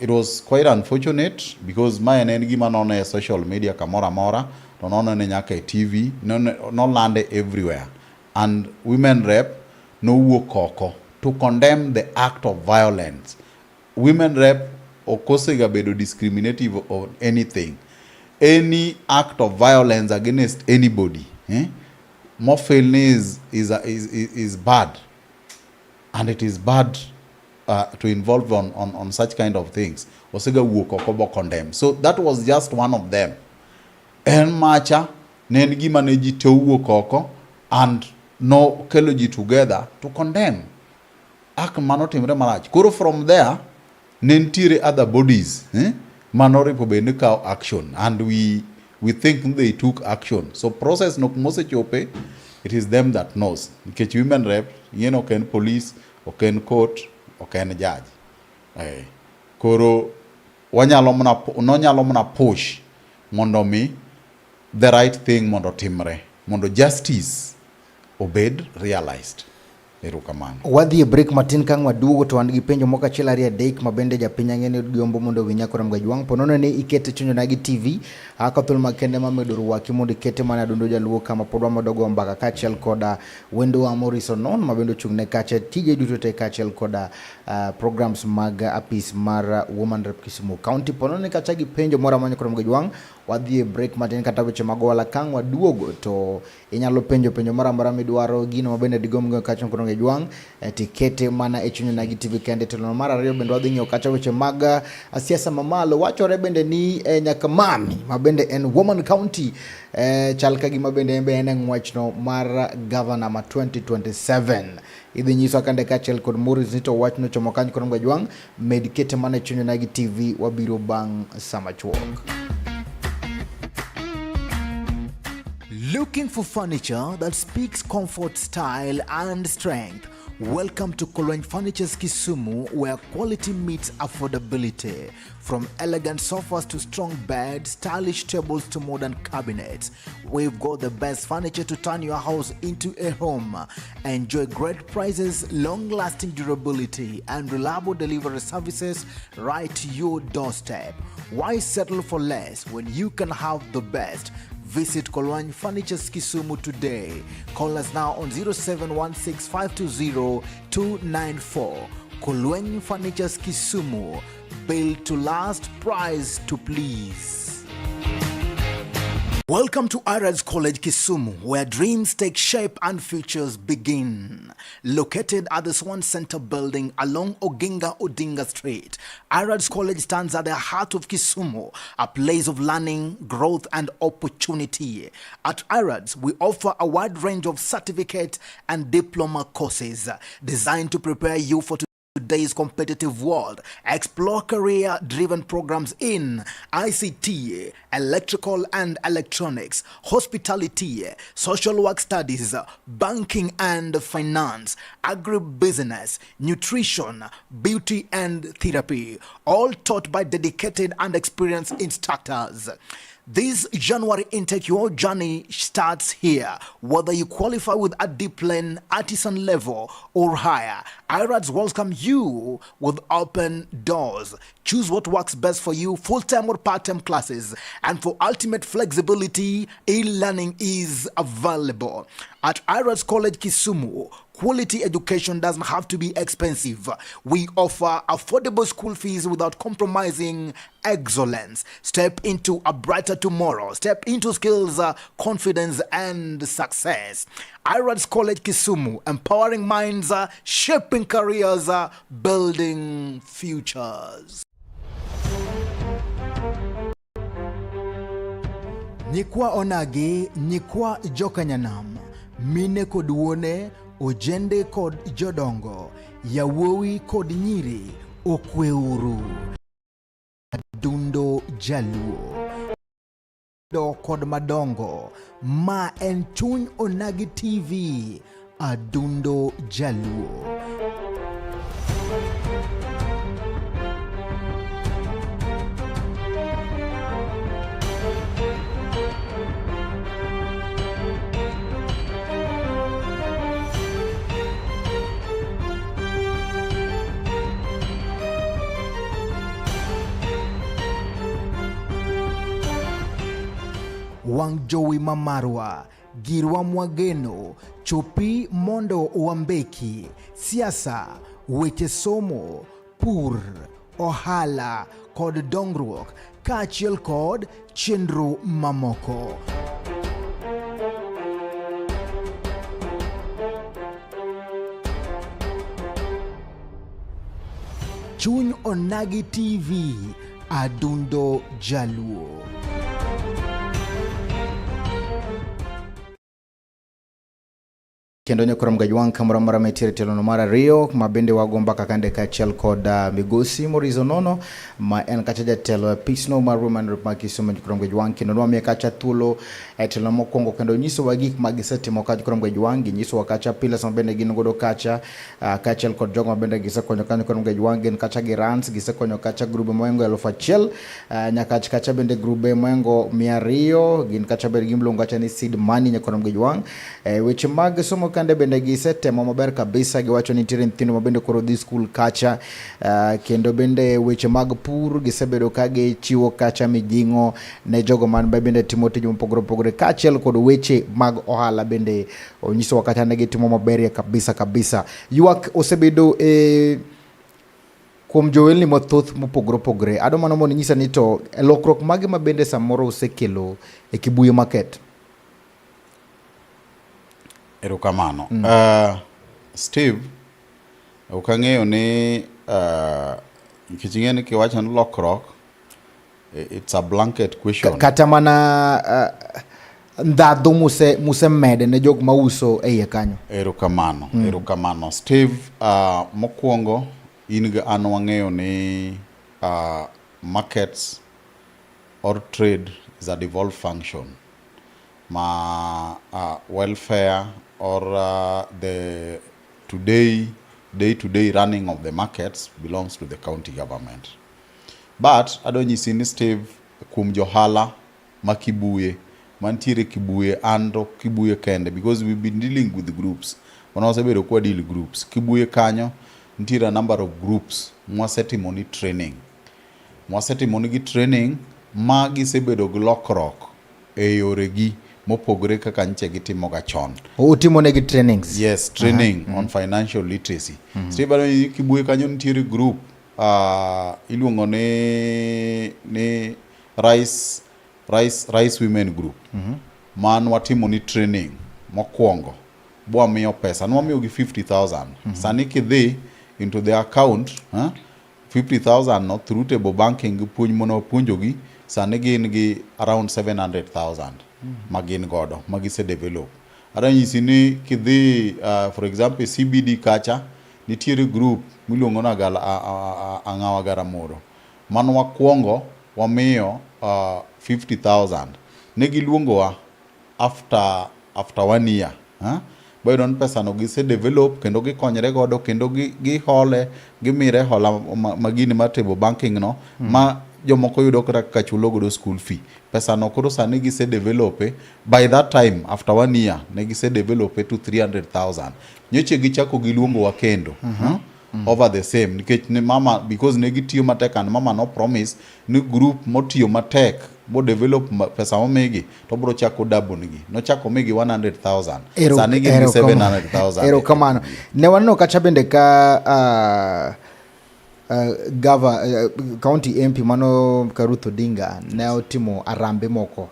it was quite unfortunate because mae ne en gima none e social media kamoro amora, to nonene nyaka e TV, nolande everywhere. And women rep nowuok oko to condemn the act of violence. Women rep ok osega bedo discriminative on anything. Any act of violence against anybody, eh? mofeel ni is bad and it is bad to involve on such kind of things osega wuok oko bo condemn. So that was just one of them. En macha ne en gima ne ji te owuok oko and nokelo ji together to condemn ak mano timre marach. Koro from there ne nitiere other bodies manoripo bed ni kawo action and we think they took action. So process no kumosechope, it is them that knows. Nikech women rep ing'e ni ok en police, ok en court, ok en judge. Koro wanyalo mana nonyalo mana push mondo mi the right thing mondo timre, mondo justice obed realized. Erokamano. Wadhi e break matin ka ang' waduogo to wan gi penjo moko achiel ariyo adek ma bende japiny ang'e ni gombo mondo owinj nyakora Mgajwang'. Po nono ni ikete Chuny Onagi TV aka thuolo makende mamedo rwaki mondo ikete mana Adundo Jaluo kama pod wamedo go mbaka kaachiel koda wendowa Maurice Onon ma bende ochung' ne kacha tije duto te kaachiel koda programs mag apis mar Woman Rep Kisumu County. Po nono ni kacha gi penjo moro amora nyakora Mgajwang', wadhi e break matin kata weche mag ohala ka ang' waduogo to inyalo penjo penjo moro amora midwaro, gino ma bende digomb ng'eyo kacha nyakora Mgajwang', tikete mana e Chuny Onagi TV kende. Telo mar ariyo bende wadhi ng'iyo kacha weche mag siasa mamalo. Wachore bende ni nyaka mami ma bende en Woman County chal ka gima bende en be en e ng'wechno mar governor ma 2027. Idhi nyiswa kande kaachiel kod Maurice ni to wachno chomo kanyo kod Mgajwang', med kete mana e Chuny Onagi TV, wabiro bang' sama chuok. Looking for furniture that speaks comfort, style, and strength? Welcome to Kolweny Furnitures Kisumu, where quality meets affordability. From elegant sofas to strong beds, stylish tables to modern cabinets, we've got the best furniture to turn your house into a home. Enjoy great prices, long-lasting durability, and reliable delivery services right to your doorstep. Why settle for less when you can have the best? Visit Kolwany Furnitures Kisumu today. Call us now on 0716520294. Kolwany Furnitures Kisumu. Built to last, price to please. Welcome to IRADS College Kisumu, where dreams take shape and futures begin. Located at the Swan Center building along Oginga Odinga Street, IRADS College stands at the heart of Kisumu, a place of learning, growth, and opportunity. At IRADS, we offer a wide range of certificate and diploma courses designed to prepare you for today's competitive world. Explore career driven programs in ICT, electrical and electronics, hospitality, social work studies, banking and finance, agribusiness, nutrition, beauty and therapy, all taught by dedicated and experienced instructors. This January intake, your journey starts here. Whether you qualify with a discipline, artisan level, or higher, IRADS welcome you with open doors. Choose what works best for you, full time or part time classes. And for ultimate flexibility, e learning is available. At IRADS College Kisumu, quality education doesn't have to be expensive. We offer affordable school fees without compromising excellence. Step into a brighter tomorrow. Step into skills, confidence, and success. IRADS College Kisumu, empowering minds, shaping careers, building futures. Nyikwa onagi, nyikwa jokanyanam, mine kod wuone, ojende kod jodongo, yawuowi kod nyiri, okweuru. Adundo Jaluo. Do kod madongo, ma en Chuny Onagi TV, Adundo Jaluo. Wang' jowi mamarwa, girwa mwageno, chopi mondo wambeki, siasa, weche somo, pur, ohala kod dongruok, kaachiel kod chenro mamoko. Chuny Onagi TV, Adundo Jaluo. Kendo nyakora Mgajwang' kamoro amora mantiere telono mar ariyo ma bende wago mbaka kande kaachiel kod Migosi Maurice Onono ma en kacha jatelo e apisno mar Women Rep ma Kisumu nyakora Mgajwang' kendo nwamiye kacha thuolo e telo mokwongo kendo nyisowa gik ma gisetimo ka nyakora Mgajwang' ginyisowa kacha pillars ma bende gin godo kacha kaachiel kod jogo ma bende gisekonyo kanyo kod Mgajwang' gin kacha gi rans gisekonyo kacha grube mohingo 1000 nyaka kacha bende grube mohingo 200 gin kacha bende gimiluongo kacha ni seed money nyakora Mgajwang'. Weche mag somo kande bende gisetemo maber kabisa, giwacho ni nitiere nyithindo ma bende koro dhi skul kacha kendo bende weche mag pur gisebedo ka gichiwo kacha mijing'o ne jogo man bende timo tije mopogore opogore kaachiel kod weche mag ohala bende onyisowa kata ne gitimo maberie kabisa kabisa. Ywak osebedo e kuom johelni mathoth mopogore opogore. Adwa mana mondo inyisa ni to lokruok mage ma bende samoro osekelo e Kibuye Market? Erokamano. Steve, ok ang'eyo ni nikech ing'e ni kiwacho ni lokruok, it's a blanket question. Kata mana ndhadhu musemede ne jok mauso e iye kanyo. Erokamano, erokamano. Steve, mokwongo in gi an wang'eyo ni markets or trade is a devolved function ma welfare or the today day to day running of the markets belongs to the county government. But adwa nyisi ni Steve, kuom johala ma Kibuye mantiere Kibuye and ok Kibuye kende because we've been dealing with groups. Wan wasebedo kwa deal groups. Kibuye kanyo nitiere a number of groups mwasetimo ni training. Mwasetimo nigi training ma gisebedo gi lokruok e yoregi mopogore kaka nche gitimoga chon. Utimo negi trainings? Yes, training on financial literacy. Steve, adwa ni Kibuye kanyo nitiere group iluongo ni Rice Women Group. Man watimo ni training mokwongo bwamiyo pesa nwamiyo gi 50,000. Sani kidhi into the account, 50,000 no through table banking gi puonj mane wapuonjogi sani gin gi around 700,000 ma gin godo ma gise develop. Adwa nyisi ni kidhi for example e CBD kacha nitiere group miluongo ni Ang'awa Garamoro mano wakwongo wamiyo 50,000. Ne giluongowa after 1 year, Bayudo ni pesa no gise develop kendo gikonyre godo kendo gihole gimire hola magini mar table banking no ma jomoko yudo kata kaka chulo godo school fee. Pesa no koro sani gise develop by that time after 1 year ne gise develop to 300,000. Nyoche gichako giluongowa kendo over the same nikech ne mama because ne gitiyo matek and mama no promise ni group motiyo matek mo develop pesa momigi to bro chako double nigi. Nochako migi 100,000. Sani gin gi 700,000. Erokamano. Ne waneno kacha bende ka gava county MP mano Karuth Odinga ne otimo arambe moko.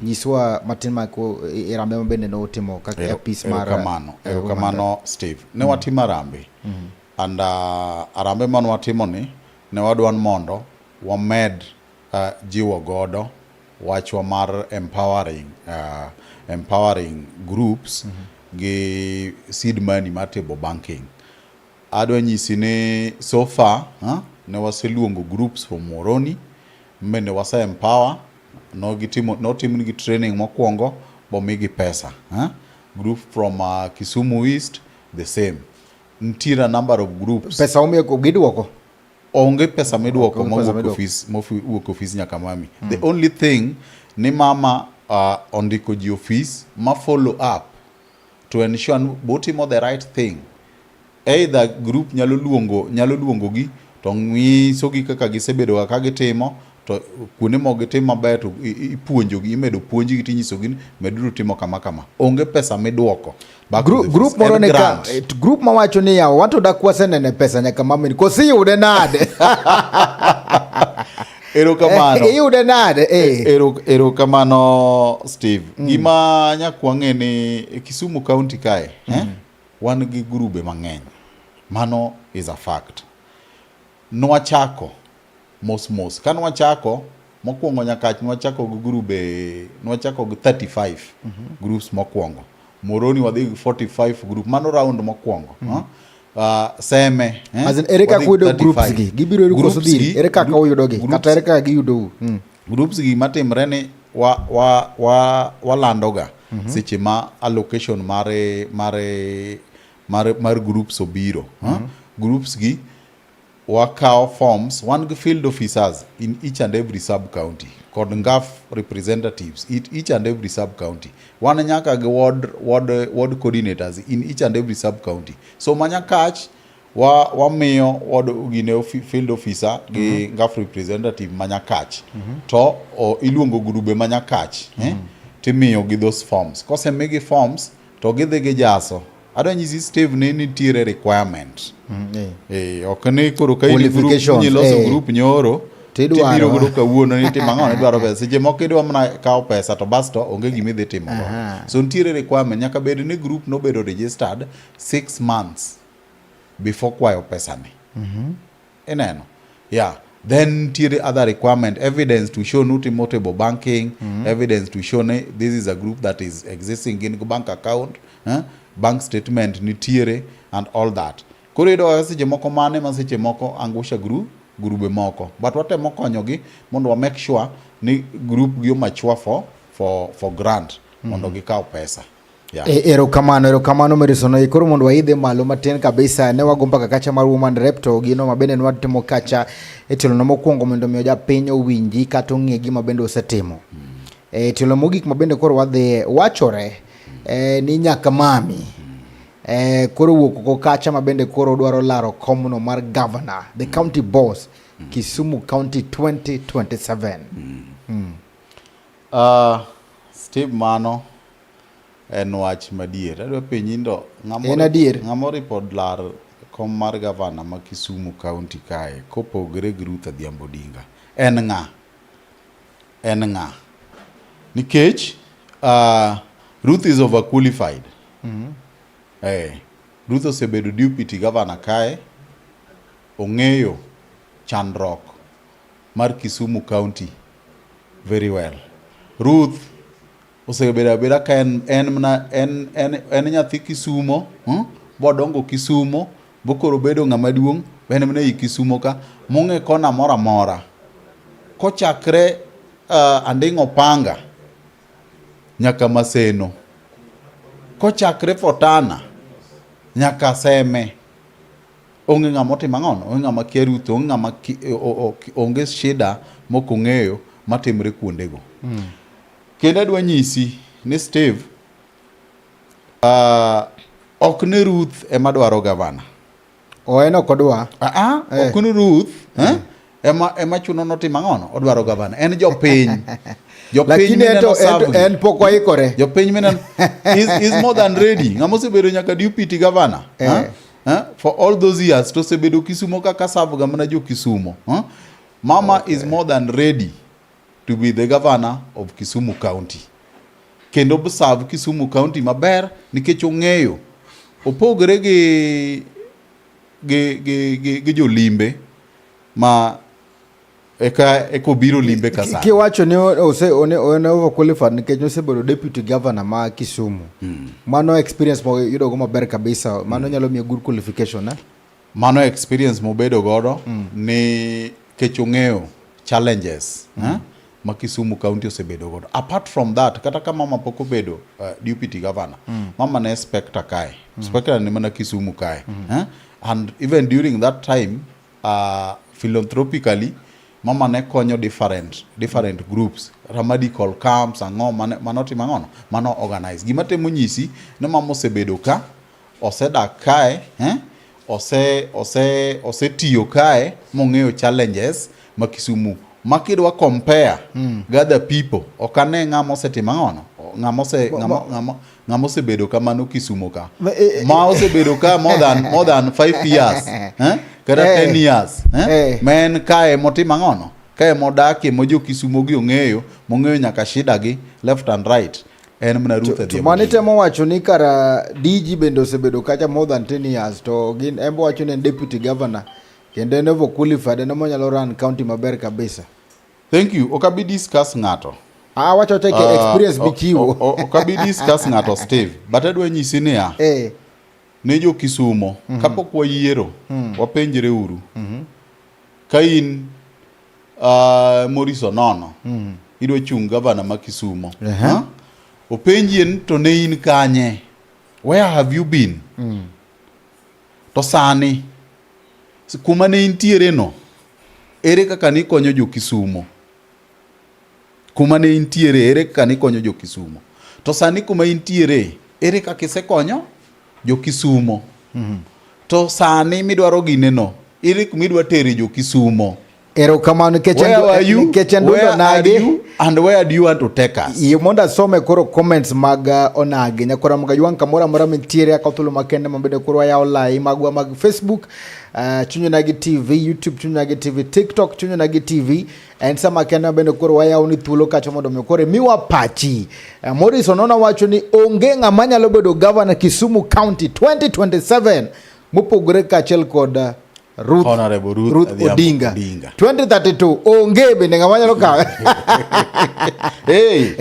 Nyiswa matin mako arambe ma bende ne otimo kaka apis mar Erokamano. Erokamano Steve. Ne watimo arambe. And arambe mane watimo ni ne wadwa mondo wamed jiwo godo wachwa mar empowering groups gi seed money mar table banking. Adwa nyisi ni so far ne waseluongo groups from Muhoroni bende wase empower notimnigi training mokwongo bomigi pesa. Group from Kisumu East the same. Nitiere a number of groups. Pesa omiyo giduoko? Onge pesa miduoko mowuok ofis nyaka mami. The only thing ni mama ondiko ji ofis ma follow up to ensure ni botimo the right thing. Either group nyalo luongo gi to nyisogi kaka gisebedo ka gitimo to kuonde mok gitim maber to ipuonjogi, imedo puonjgi tinyisogi ni meduru timo kama kama. Onge pesa miduoko. Group moro ne ka group mawacho ni yawa wato dak wasenene pesa nyaka mamini kosi iyude nade? Erokamano. Iyude nade? Erokamano Steve. Gima nyaka wang'e ni e Kisumu County kae, wan gi grube mang'eny. Mano is a fact. Nwachako mos mos. Ka nwachako, mokwongo Nyakach nwachako gi grube, nwachako gi 35 groups mokwongo. Moroni wadhi gi 45 group, mano round mokwongo. Seme, eh? As in, ere kaka wadhi gi uyudo groups 35. gi? Gibiro iru koso Groups dhiri? gi- Ere kaka uyudogi? groups- Kata ere kaka giyudou? Groups gi matimre ni wa, wa, wa, walandoga seche ma allocation mar, mar, mar, mar groups obiro. Groups gi wakawo forms, wan gi field officers in each and every sub county kod NGAAF representatives in each and every sub county. Wan nyaka gi ward coordinators in each and every sub county. So manyakach wa wamiyo ward gine field officer gi NGAAF representative manyakach to o, iluongo grube manyakach timiyo gi those forms. Kosemigi forms to gidhi gijaso. Adwa nyisi Steve ni nitiere requirement. Ok ni koro ka in group Qualifications, niloso eh. group nyoro Tidwaro. tibiro godo kawuono ni timo ang'o idwaro pesa. Seche moko idwa mana kawo pesa to bas to onge gima idhi timo go. So nitiere requirement nyaka bed ni group nobedo registered 6 months before kwayo pesa ni. Ineno? Yeah. Then nitiere other requirement, evidence to show nutimo table banking, evidence to show ni this is a group that is existing in bank account, bank statement nitiere and all that. Koro iyudo ka seche moko mane ma seche moko angusha grube moko. But watemo konyogi mondo wa make sure ni group gi o mature for grant mondo gikaw pesa. Yeah. Erokamano, erokamano Merisono. Koro mondo waidhe malo matin kabisa, ne wago mbaka kacha mar Woman Rep to gino ma bende nwatimo kacha e tielo mokwongo mondo mi japiny owinji kata ong'e gima bende osetimo. E tielo mogik ma bende koro wadhiye, wachore ni nyaka mami koro wuok oko kacha ma bende koro dwaro laro komno mar governor, the county boss, Kisumu County 2027. Steve, mano en wach madier. Adwa penji ni to En adier. ng'ama oripo lar kom mar gavana ma Kisumu County kae kopogre gi Ruth Adhiambo Odinga en ng'a? En ng'a? Nikech Ruth is overqualified. Ruth osebedo deputy governor kae, ong'eyo chandruok mar Kisumu County very well. Ruth osebedo abeda ka en nyathi Kisumo, bodongo Kisumo, bokoro bedo ng'ama duong', en mana ei Kisumo ka, mong'e kona moro amora. Kochakre Anding' Opanga nyaka Maseno, kochakre Fotana nyaka Seme, onge ng'ama otimo ang'ono, onge ng'ama kia Ruth, onge ng'ama onge shida mok ong'eyo matimre kuondego. Kendo adwa nyisi ni Steve, ok ni Ruth ema dwaro gavana. O en ok odwa. Ok ni Ruth ema chuno notim ang'ono, odwaro gavana. En jopiny. Jopiny Lakini mineno serve gi. En pok oikore. Jopiny mineno is more than ready. Ng'ama osebedo nyaka deputy governor. For all those years to osebedo Kisumo kaka serve ga mana jo Kisumo. Mama is more than ready to be the governor of Kisumu County. Kendo serve Kisumu County maber nikech ong'eyo. Opogore gi jolimbe ma eka obiro limbe ka sani. Kiwacho ni en overqualified nikech osebedo deputy governor ma Kisumu. Mano experience mo yudo go maber kabisa. Mano nyalo miyo good qualification, eh? Mano experience mobedo godo ni kech ong'eyo challenges ma Kisumu County osebedo godo. Apart from that, kata ka mama pok obedo deputy governor, mama ne inspector kae. Inspector ne mana Kisumu kae. And even during that time, philanthropically, mama ne konyo different groups, medical camps, ang'o mano timo ang'ono, mano organize. Gima temo nyisi ni mama osebedo ka, osedak kae, osetiyo kae mong'eyo challenges ma Kisumu. Ma kidwa compare gi other people, ok ane ng'ama osetimo ang'ono, ng'ama osebedo kamano Kisumu ka. Ma osebedo ka more than 5 years, kata 10 years, Ma en kae motimo ang'ono, kae modakie, ma jo Kisumo gi ong'eyo, mong'eyo nyaka shida gi left and right. En mana Ruth To Adhiambo mano Odinga. itemo wacho ni kara DG bende osebedo kacha more than 10 years to gin embo wacho ni en deputy governor. Kendo en over qualified, en ema run county maber kabisa. Thank you. Ok abi discuss ng'ato. Ah, wacho wacha ke experience michiwo. Ok abi discuss ng'ato Steve, but adwa nyisi niya. Ne jo Kisumo, kapok wayiero, wapenjre uru. Ka in Maurice Onono, idwa chung' gavana ma Kisumo. Huh? Openji en to ne in kanye? Where have you been? To sani, kuma ne intiere no, ere kaka nikonyo jo Kisumo? Kuma ne intiere, ere kaka nikonyo jo Kisumo? To sani kuma intiere, ere kaka isekonyo jo Kisumo? To sani midwaro gine no, ere kuma idwa tere jo Kisumo? Erokamano nikech Where were you? nikech en Where dundo are nagi. you? And where do you want to take us? Yie mondo asome koro comments mag onagi nyakwara Mgajwang' kamoro amora mintiere akawo thuolo makende mabende koro wayawo lai magwa mag Facebook Chuny Onagi TV, YouTube Chuny Onagi TV, TikTok Chuny Onagi TV. En sama kende mabende koro wayawo ni thuolo kacha mondo mi koro miwa pachi. Morris Onono wacho ni onge ng'ama nyalo bedo governor Kisumu County 2027 mopogore kaachiel kod Ruth, Honorable Ruth, Ruth Odhiambo Odinga. Odinga. 2032 onge bende ng'ama nyalo kawe. Hey!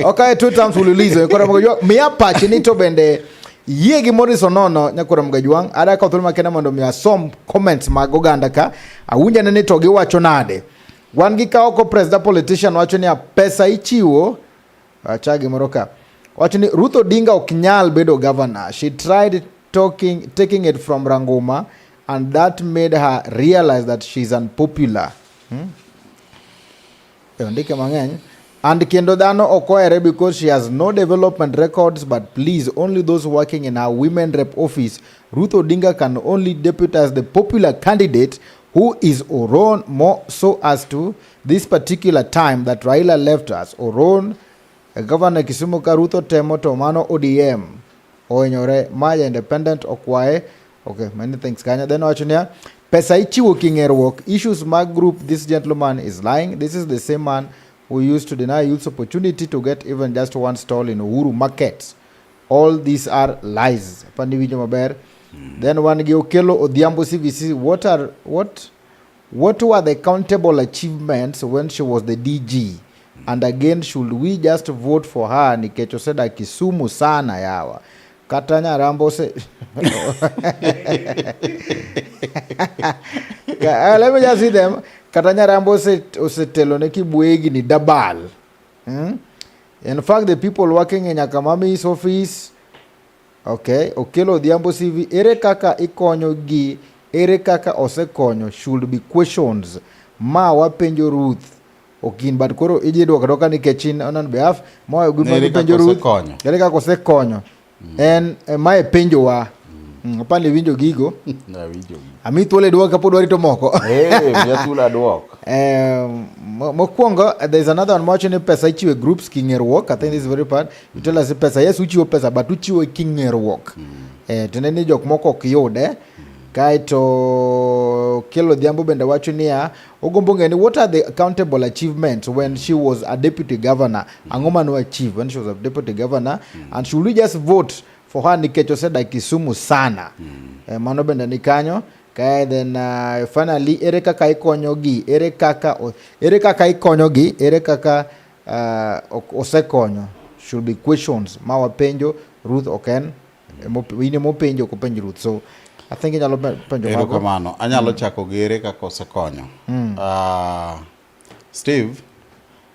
Okay, two times mfululizo. Koro Mgajwang', miya pachi ni to bende yie gi Morris Onono nyakwara Mgajwang'. Ada kawo thuolo makende mondo mi asom comments mag oganda ka. Awinj ane ni to giwacho nade. Wan gi ka oko President politician wacho niya pesa ichiwo acha gimoro ka. Wacho ni Ruth Odinga ok nyal bedo governor. She tried taking it from Ranguma and that made her realize that she's unpopular. Ondike mang'eny. And kendo dhano ok ohere because she has no development records, but please, only those working in her women rep office. Ruth Odinga can only deputize the popular candidate who is Oron, more so as to this particular time that Raila left us. Oron, Governor Kisumu ka Ruth otemo to mano ODM ohinyore ma ja independent okwaye. Okay, many things kanyo. Then wacho niya, pesa ichiwo king'eruok, issues mag group, this gentleman is lying. This is the same man who used to deny youths opportunity to get even just one stall in Uhuru Market. All these are lies. Apani winjo maber. Then wan gi Okello Odhiambo CVC, what were the countable achievements when she was the DG? And again, should we just vote for her nikech osedak Kisumu sana yawa? Kata Nyarambo ose let me just see them. Kata Nyarambo osetelo ne Kibwegi ni dabal. In fact, the people working in Nyakamami's office. Okay, Okello Odhiambo CV, ere kaka ikonyo gi, ere kaka osekonyo should be questions ma wapenjo Ruth. Okin, but koro idhi duoko aduoka nikech in on behalf moyo gima Ere kaka ipenjo Ruth. osekonyo. Ere kaka osekonyo. En mae penjowa. Apani winjo gigo. Awinjo. Ami thuolo iduok kapod warito moko. Miya thuolo aduok. Mokwongo, there is another one mawacho ni pesa ichiwo e groups king'eruok. I think this is very part. You tell us pesa, yes uchiwo pesa but uchiwo king'eruok. Tiende ni jok moko ok yude. Kaeto Okello Odhiambo bende wacho niya, ogombo ng'eyo ni what are the accountable achievements when she was a deputy governor? Ang'o mane achieve when she was a deputy governor? And should we just vote for her nikech osedak Kisumu sana? Mano bende ni kanyo. Kae then finally, ere kaka ikonyo gi? Ere kaka ere kaka ikonyo gi? Ere kaka osekonyo? Should be questions ma wapenjo Ruth ok en in emopenjo ok openj Ruth. So I think inyalo penjo mago. Erokamano. Anyalo chako gi ere kaka osekonyo. Steve,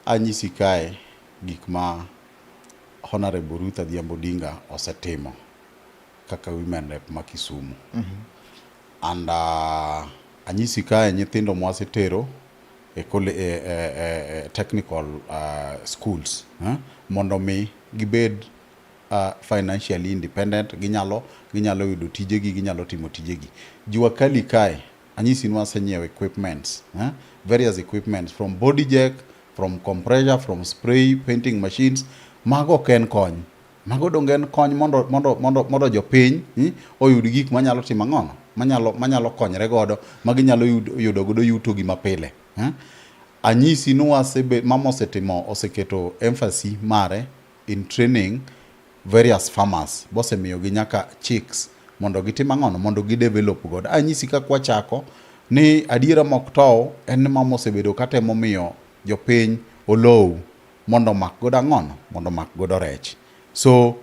anyisi kae gik ma Honorable Ruth Adhiambo Odinga osetimo kaka women rep ma Kisumu. And anyisi kae nyithindo mwasetero e, e technical schools mondo mi gibed financially independent, ginyalo yudo tijegi, ginyalo timo tijegi. Jua kali kae anyisi ni wasenyiewo equipments, various equipments from body jack, from compressor, from spray painting machines. Mago ok en kony, mago donge en kony mondo jopiny oyud gik manyalo timo ang'ono, manyalo konyre godo, ma ginyalo yudo godo yuto gi mapile. Anyisi ni mama osetimo, oseketo emphasis mare in training various farmers, bosemiyogi nyaka chicks. mondo gitim ang'ono mondo gi develop godo. Anyisi kaka wachako ni adiera mok tow en ni mama osebedo katemo miyo jopiny olow mondo omak godo ang'ono mondo omak godo rech. So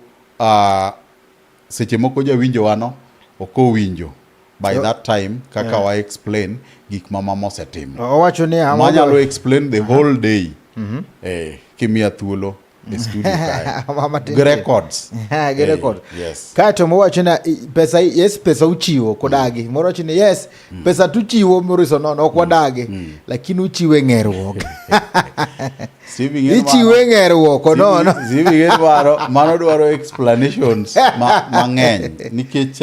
seche moko jawinjo wano ok owinjo by that time kaka wa explain gik ma mama osetimo. Owacho ni manyalo explain the whole day kimiya thuolo e studio kae. Mama Gi records. Gi record. Yes. Kaeto mowacho ni pesa, yes, pesa uchiwo kodagi. Moro wacho ni yes, pesa tuchiwo Maurice Onono ok wadagi. Lakini uchiwe ng'eruok. Ichiwe ng'eruok onono. Steve ing'e mano dwaro explanations mang'eny nikech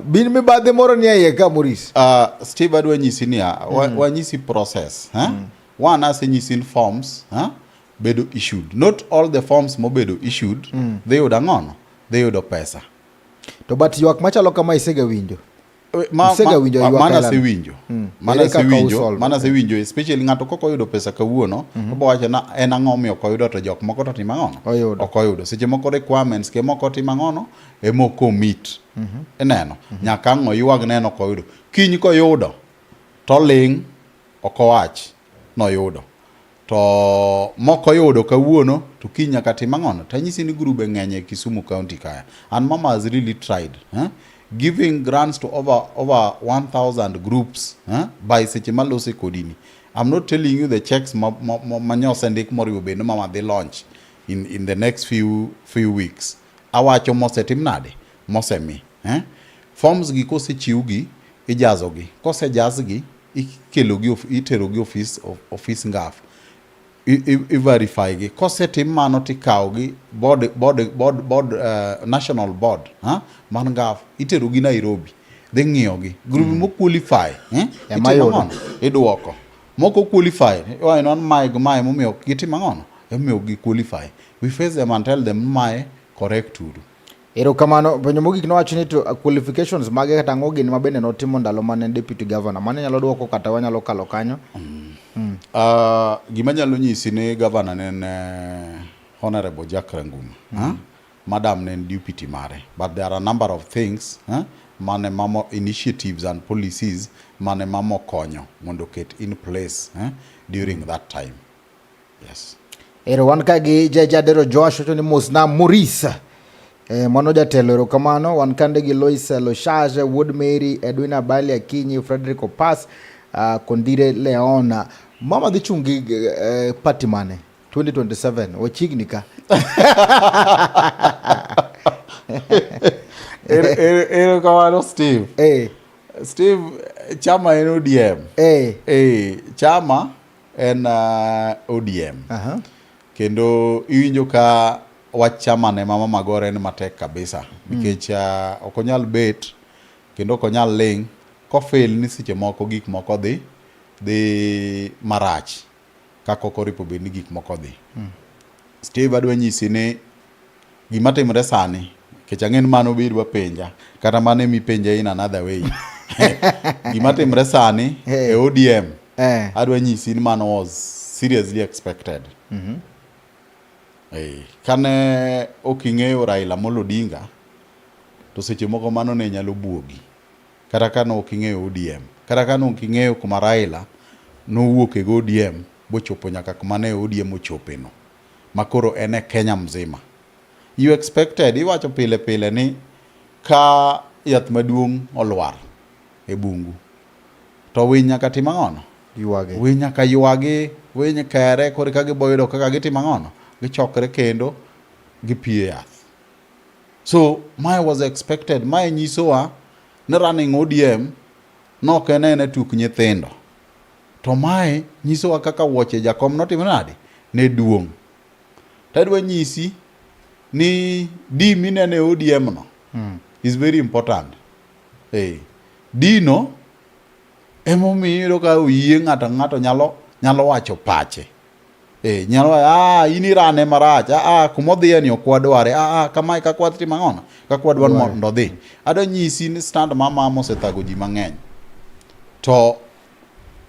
bin mibadhi moro ni e iye ka Maurice. Steve adwa nyisi niya, wanyisi process, eh? One asenyisi ni forms, eh? Bedo issued. Not all the forms mobedo issued dhi yudo ang'ono? Dhi yudo pesa. To but ywak machalo kama isega winjo. Isega winjo ywak Mana ailano. asewinjo. Mana Ere kaka asewinjo, usolve? mana asewinjo especially ng'ato kok oyudo pesa kawuono, obo wacho na en ang'o omiyo ok oyudo to jok moko to timo ang'ono? Oyudo. Ok oyudo. Seche moko requirements ke moko timo ang'ono ema ok omit. Ineno? Nyaka ang' oywag ne en ok oyudo. Kiny koyudo to oling' ok owach noyudo. To moko oyudo kawuono to kiny nyaka tim ang'ono? Tanyisi ni grube ng'eny e Kisumu County kaya. And mama has really tried. Giving grants to over 1,000 groups by seche malose kodini. I'm not telling you the checks ma nyosendik moriwo bende mama dhi launch in the next few weeks. Awacho mosetim nade? Mosemi. Forms gi kosechiwgi, ijazogi. Kosejazgi, ikelogi iterogi office NGAAF. I verify gi. Kosetim mano tikawogi board, national board, ha? Man NGAAF iterogi Nairobi. Dhi ng'iyogi. Group mo qualify, eh? Ema Itimo yudo. ang'ono? Idwoko. Moko qualify, iwacho ni mae gi mae momiyo ok gitim ang'ono? Emomiyo ok gi qualify. We face them and tell them mae correct uru. Erokamano. Penjo mogik nowacho ni to qualifications mage kata ang'o gin mabende notimo ndalo mane en deputy governor. Mano nyalo dwoko kata wanyalo kalo kanyo. Gima nyalo nyisi ni governor ne en Honorable Jack Ranguma. Madam ne en deputy mare. But there are a number of things mane mamo initiatives and policies mane mamo konyo mondo oket in place during that time. Yes. Ero wan ka gi Jajadero Joash wacho ni mosna Maurice. Mano jatelo, erokamano. Wan kande gi Lois Loshage, Wuod Mary, Edwina Abali Akinyi, Frederick Opas, Kondire Leona. Mama dhi chung' gi party mane? 2027 wachiegni ka. Erokamano Steve. Steve, chama en ODM. Chama en ODM. Kendo iwinjo ka wach chama ne mama magore en matek kabisa. Nikech ok onyal bet kendo ok onyal ling' kofeel ni seche moko gik moko dhi marach kaka ok oripo bed ni gik moko dhi. Steve adwa nyisi ni gima timore sani nikech ang'e ni mano be idwa penja kata mano ema ipenja in another way. Gima timore sani e ODM adwa nyisi ni mano was seriously expected. Kane ok ing'eyo Raila Amolo Odinga to seche moko mano ne nyalo buogi. Kata kane ok ing'eyo ODM, kata kane ok ing'eyo kuma Raila nowuok e ODM bochopo nyaka kuma ne ODM ochope no. Makoro en e Kenya mzima. You expected, iwacho pile pile ni ka yath maduong' olwar e bungu to winy nyaka tim ang'ono? Ywagi. Winy nyaka ywagi, winy kere koro ka giboyudo kaka gitimo ang'ono? Gichokre kendo gipiyo yath. So mae was expected, mae nyisowa ni running ODM nok en ene tuk nyithindo. To mae nyisowa kaka wuoche jakom notimo nade? Ne duong'. Tadwa nyisi ni D minene e ODM no is very important. D no emomiyo iyudo ka oyie ng'ato ang'ato nyalo wacho pache. Nyalo wacho, in irane marach, kuma odhiye ni ok wadware, kamae kaka wadhi timo ang'ono, kaka wadwa mondo odhi. Adwa nyisi ni stand ma mama osethago ji mang'eny. To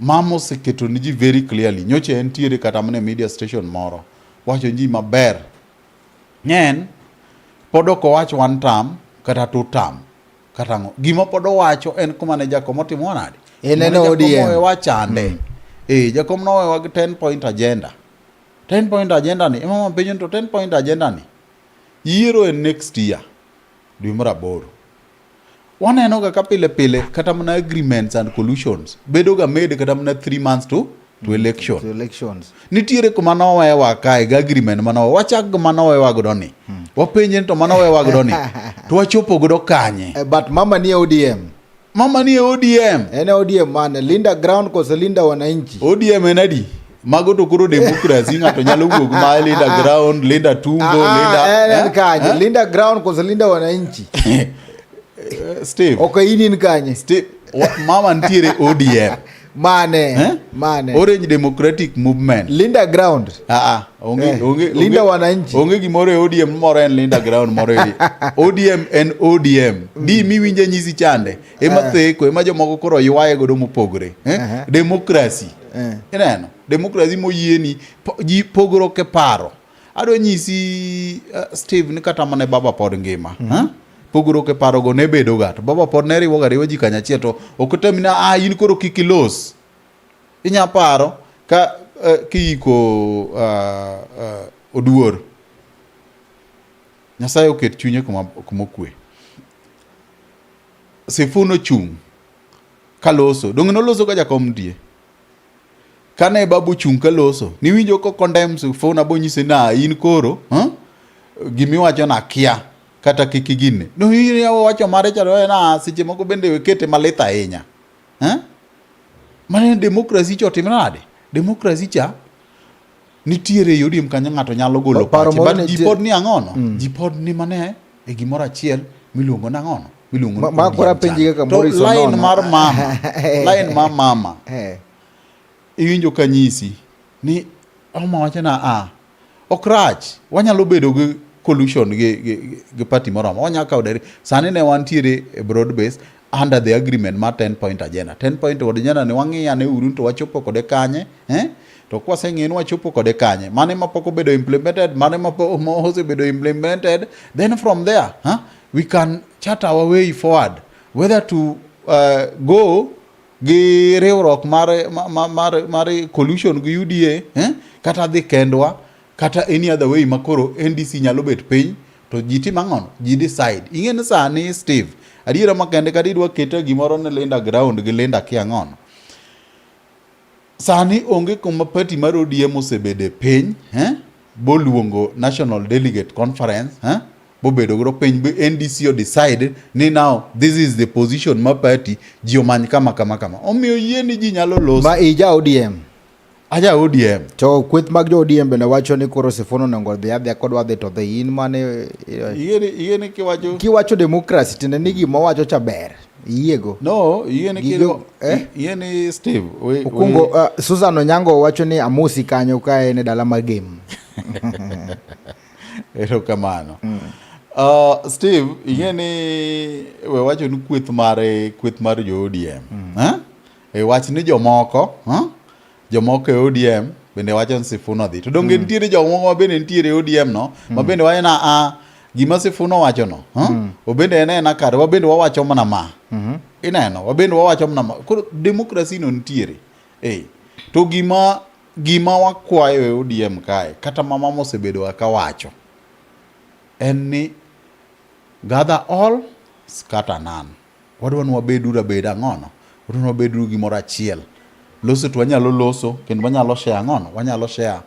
mama oseketo ni ji very clearly, nyocha entiere kata mana e media station moro, wacho ji maber. En pod ok owach one term kata two term. Kata ang'o? Gima pod owacho en kuma ne jakom otimo nade? En en Kuma ne jakom ODM. owewa chande. Eh, jakom nowewa gi 10 point agenda. 10 point agenda ni, ema mama penjo ni to 10 point agenda ni. Yiero en next year, dwe mar aboro. Waneno ga ka pile pile kata mana agreements and collusions bedo ga made kata mana 3 months to election. To elections. Nitiere kuma nowewa kae gi agreement manowe wachak gi manowewa godo ni. Wapenje ni to manowewa godo ni to wachopo godo kanye? But mama ni ODM. Mama ni e ODM. En e ODM mane? Linda ground koso Linda wananchi? ODM en adi? Mago to koro democracy ng'ato nyalo wuok ma Linda ground, Linda tumbo, Linda En en eh? kanye? Eh? Linda ground koso Linda wananchi? Steve. Ok in in kanye? Steve, mama nitiere ODM. Mane? Eh? Mane? Orange Democratic Movement. Linda ground. Ah, ah, onge, Eh, onge, Linda onge, wananchi. Onge gimoro e ODM moro en Linda ground moro e ODM en ODM. Di miwinje nyisi chande. Ema Eh. theko, ema jomoko koro ywaye godo mopogore. Eh? Uh-huh. Democracy. Eh. Ineno? Democracy moyieni ji pogruok e paro. Adwa nyisi Steve ni kata mana baba pod ngima. Pogruok e parogo ne bedoga to baba pod ne riwoga riwa ji kanyachiel to ok otem ni ah in koro kik ilos. Inya paro ka kiiko Oduor. Nyasaye oket chunye kuma okwe. Sifuna ochung' kaloso. Donge noloso ka jakom nitie? Kane babu ochung' kaloso, niwinjo ko condemn Sifuna bonyise na in koro, huh? Gimiwacho na kia kata kik igine. No in wacho mare cha to na seche moko bende wekete malith ahinya. Huh? Mane demokrasi cha otimre nade? Demokrasi cha nitiere e ODM kanyo ng'ato nyalo golo Paro pache, moro but ji nitie- pod ni ang'ono? Ji pod ni mane e gimoro achiel miluongo ni ang'ono? Miluongo ni Ma koro ODM apenji chande. kaka To Morris line Onono. mar mama, line mar mama, iwinjo ka nyisi ni mama wacho na a ok rach, wanyalo bedo gi collusion gi party moro amora, wanyalo kawo direct. Sani ne wantiere e broad base under the agreement mar 10 point agenda. 10 point agenda ni wang'iyo ane uru to wachopo kode kanye, eh? To kwaseng'iyo ni wachopo kode kanye, mane ma pok obedo implemented, mane ma osebedo implemented, then from there, huh, we can chart our way forward whether to go gi riwruok mar collusion gi UDA, eh? Kata dhi kendwa, kata any other way ma koro NDC nyalo bet piny to ji timo ang'ono? Ji decide. Ing'e ni sani Steve, adiera makende kata idwa kete gimoro ni Linda ground gi Linda kia ang'ono. Sani onge kuma party mar ODM osebede piny, eh? Boluongo National Delegate Conference, eh? Bobedo godo piny bi NDC o decide ni now this is the position ma party ji omany kama kama kama. Omiyo yie ni ji nyalo loso. Ma ija ODM. Aja ODM. To kweth mag jo ODM bende wacho ni koro Sifuna onego odhi adhiya kodwa dhi to dhi in mane Ing'eni kiwacho kiwacho democracy tiende ni gima owacho cha ber iyiego. No, ing'eni Gigo, eh? ing'eni Steve, Okungo, Susan Onyango wacho ni amosi kanyo ka en e dala mar game. Erokamano. Steve, ing'e ni we wacho ni kweth mar jo ODM. Eh? E wach ni jomoko, huh? Jomoko e ODM bende wacho ni Sifuna odhi. To donge nitiere jomoko ma bende nitiere e ODM no, ma bende wacho na a gima Sifuna owacho no, huh? Obende en ena kare, wabende wawacho mana ma. Ineno, wabende wawacho mana ma. Koro demokrasi no nitiere. To gima wakwayo e ODM kae, kata mama mosebedo ka wacho, en ni gather all, scatter none. Wadwa ni wabeduru abeda ang'ono? Wadwa ni wabeduru gimoro achiel. Loso to wanyalo loso, kendo wanyalo share ang'ono? Wanyalo share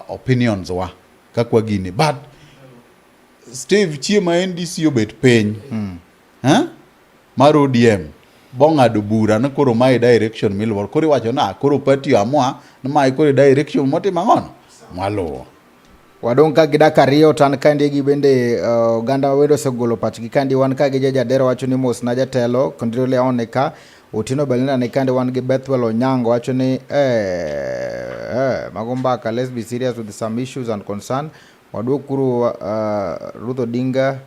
opinions wa kaka wagini. But Steve, chieng' ma NDC obet piny, eh? Mar ODM, bong'ado bura ni koro mae direction miluwo. Koro iwacho na koro party amua ni mae koro direction motimo ang'ono? Mwaluwo. Wadong' ka gi dakika ariyo to an kaendi gi bende oganda wendo osegolo pachgi kaendi wan ka gi Jajadero wacho ni mos na jatelo Kondiro Leon ni ka Otieno Belinda ni kaendi wan gi Bethwel Onyango wacho ni mago mbaka, let's be serious with some issues and concern. Waduokuru Ruth Odinga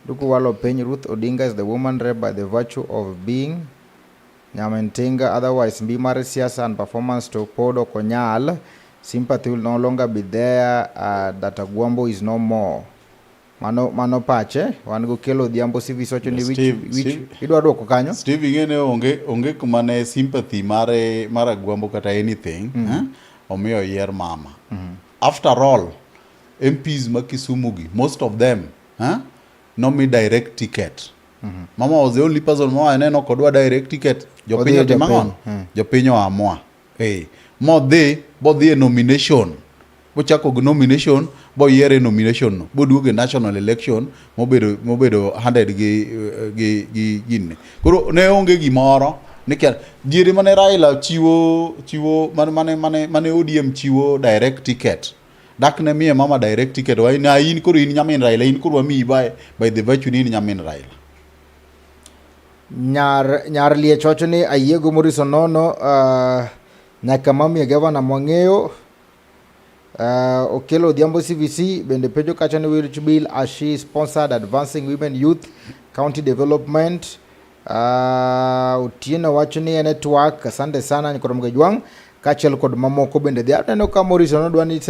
Duku walo piny. Ruth Odinga is the woman rep by the virtue of being Nyamintinga, otherwise mbi mar siasa and performance to pod ok onyal. Sympathy will no longer be there, that Agwambo is no more. Mano mano pache. Wan go Kelo Odhiambo CVC wacho ni wich Steve, wich Steve. idwa duoko kanyo? Steve ing'e ni onge onge kuma ne sympathy mare mar Agwambo kata anything eh? Omiyo oyier mama. After all, MPs ma Kisumu gi most of them eh? Nomi direct ticket. Mama was the only person mowacho ne ok odwa direct ticket. Jopiny Odhi e otimo ang'o? jopiny, Jopiny oamua. Eh, modhi bodhi e nomination bochako gi nomination boyiere e nomination no boduogo e national election mobedo mobedo handed gi gi gi ginne. Koro ne onge gimoro ni kia diere mane Raila chiwo chiwo mane mane mane, mane ODM chiwo direct ticket dak ne miye mama direct ticket wa na in koro in nyamin Raila in koro wamiyi by the virtue ni in nyamin Raila. Nyar nyar liech wacho ni ayiego Maurice Onono nyaka mamiye gavana mwang'eyo. Okello Odhiambo CVC bende penjo kacha ni which bill has she sponsored advancing women youth county development. Otieno wacho ni en e twak, asante sana Nyikoro Mgejwang' kaachiel kod mamoko bende dhi. Aneno ka Maurice Onono dwa ni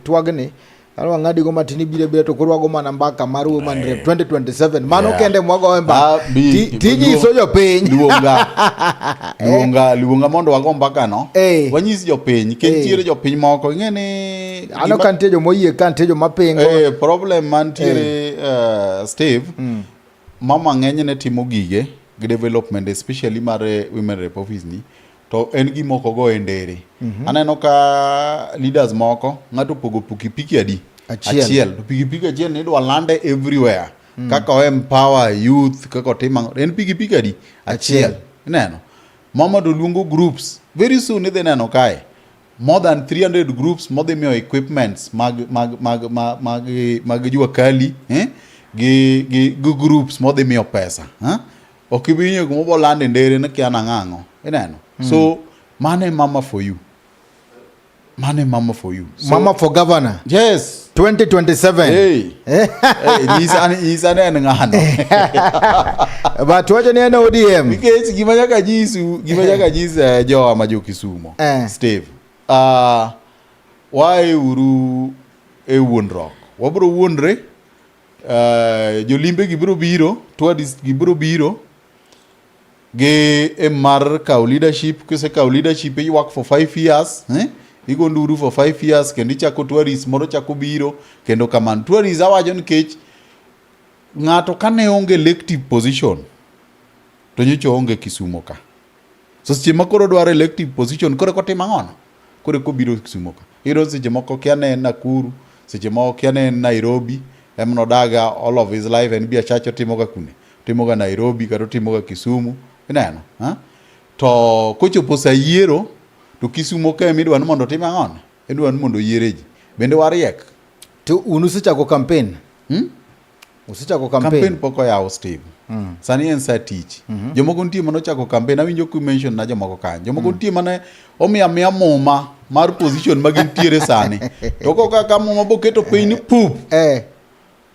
twagni Ano wang'adi go matin ibiro abira to koro wago mana mbaka mar Women Rep 2027. Mano kende mwagoye mbaka. Ah, Tinyiso jopiny. Luonga. Luonga, luonga mondo wago mbaka no. Eh. Wanyis jopiny, nikech Eh. nitiere jopiny moko, ing'e ni Ano ka nitie joma oyie ka nitie joma pingo. Eh, problem mantiere Steve, mama ng'enyne timo gige gi development especially mar women rep office ni to en gima ok ogo e ndere. Aneno ka leaders moko ng'ato opogo pikipiki adi? Achiel. Achiel. To pikipiki achiel ni idwa lande everywhere. Kaka o empower youth, kaka otim ang'o. En pikipiki adi? Achiel. Achiel. Ineno? Mama to luongo groups. Very soon idhi neno kae. More than 300 groups modhi miyo equipments mag mag mag mag mag, mag jua kali eh? gi, gi, gi groups modhi miyo pesa eh? Ok ibi winjo gima obo lando e ndere ni kia nang'ang'o ineno so mano e mama for you, mano e mama for you so, Mama for governor yes 2027. Hey. Hey, nyisa nyisa ni en ng'ano. But wacho ni en ODM. Nikech gima nyaka nyisu, gima nyaka nyis jowa ma jo Kisumo, Steve. Wae uru e wuondruok. Wabiro wuondre, jolimbe gi biro biro, tourists gi biro biro gi aim mar kawo leadership. Kisekawo leadership iywak for 5 years, eh? Igo nduru for 5 years kendo ichako tourists moro chako biro kendo kamano. Tourists awacho nikech ng'ato kane onge elective position to nyocha oonge Kisumo ka. So seche ma koro dwaro elective position koro kotimo ang'ono? Koro kobiro Kisumo ka. Iyudo seche moko kia ne en Nakuru, seche moko kia ne en Nairobi, em nodaga all of his life en biachache otimoga kune? Otimoga Nairobi kata otimoga Kisumu. Ineno? Ha? To kochopo sa yiero to Kisumo ka ema idwa ni mondo otim ang'ono? Idwa ni mondo oyiere ji. Bende wariek. To un usechako campaign? Usechako campaign? Campaign pok oyaw Steve. Sani en sa tich. Jomoko nitie mane ochako campaign, awinjo ku mention na jomoko kanyo. Jomoko nitie mane omiyo amiya muma mar position ma gintiere sani. To koka ka muma boketo piny ni pup.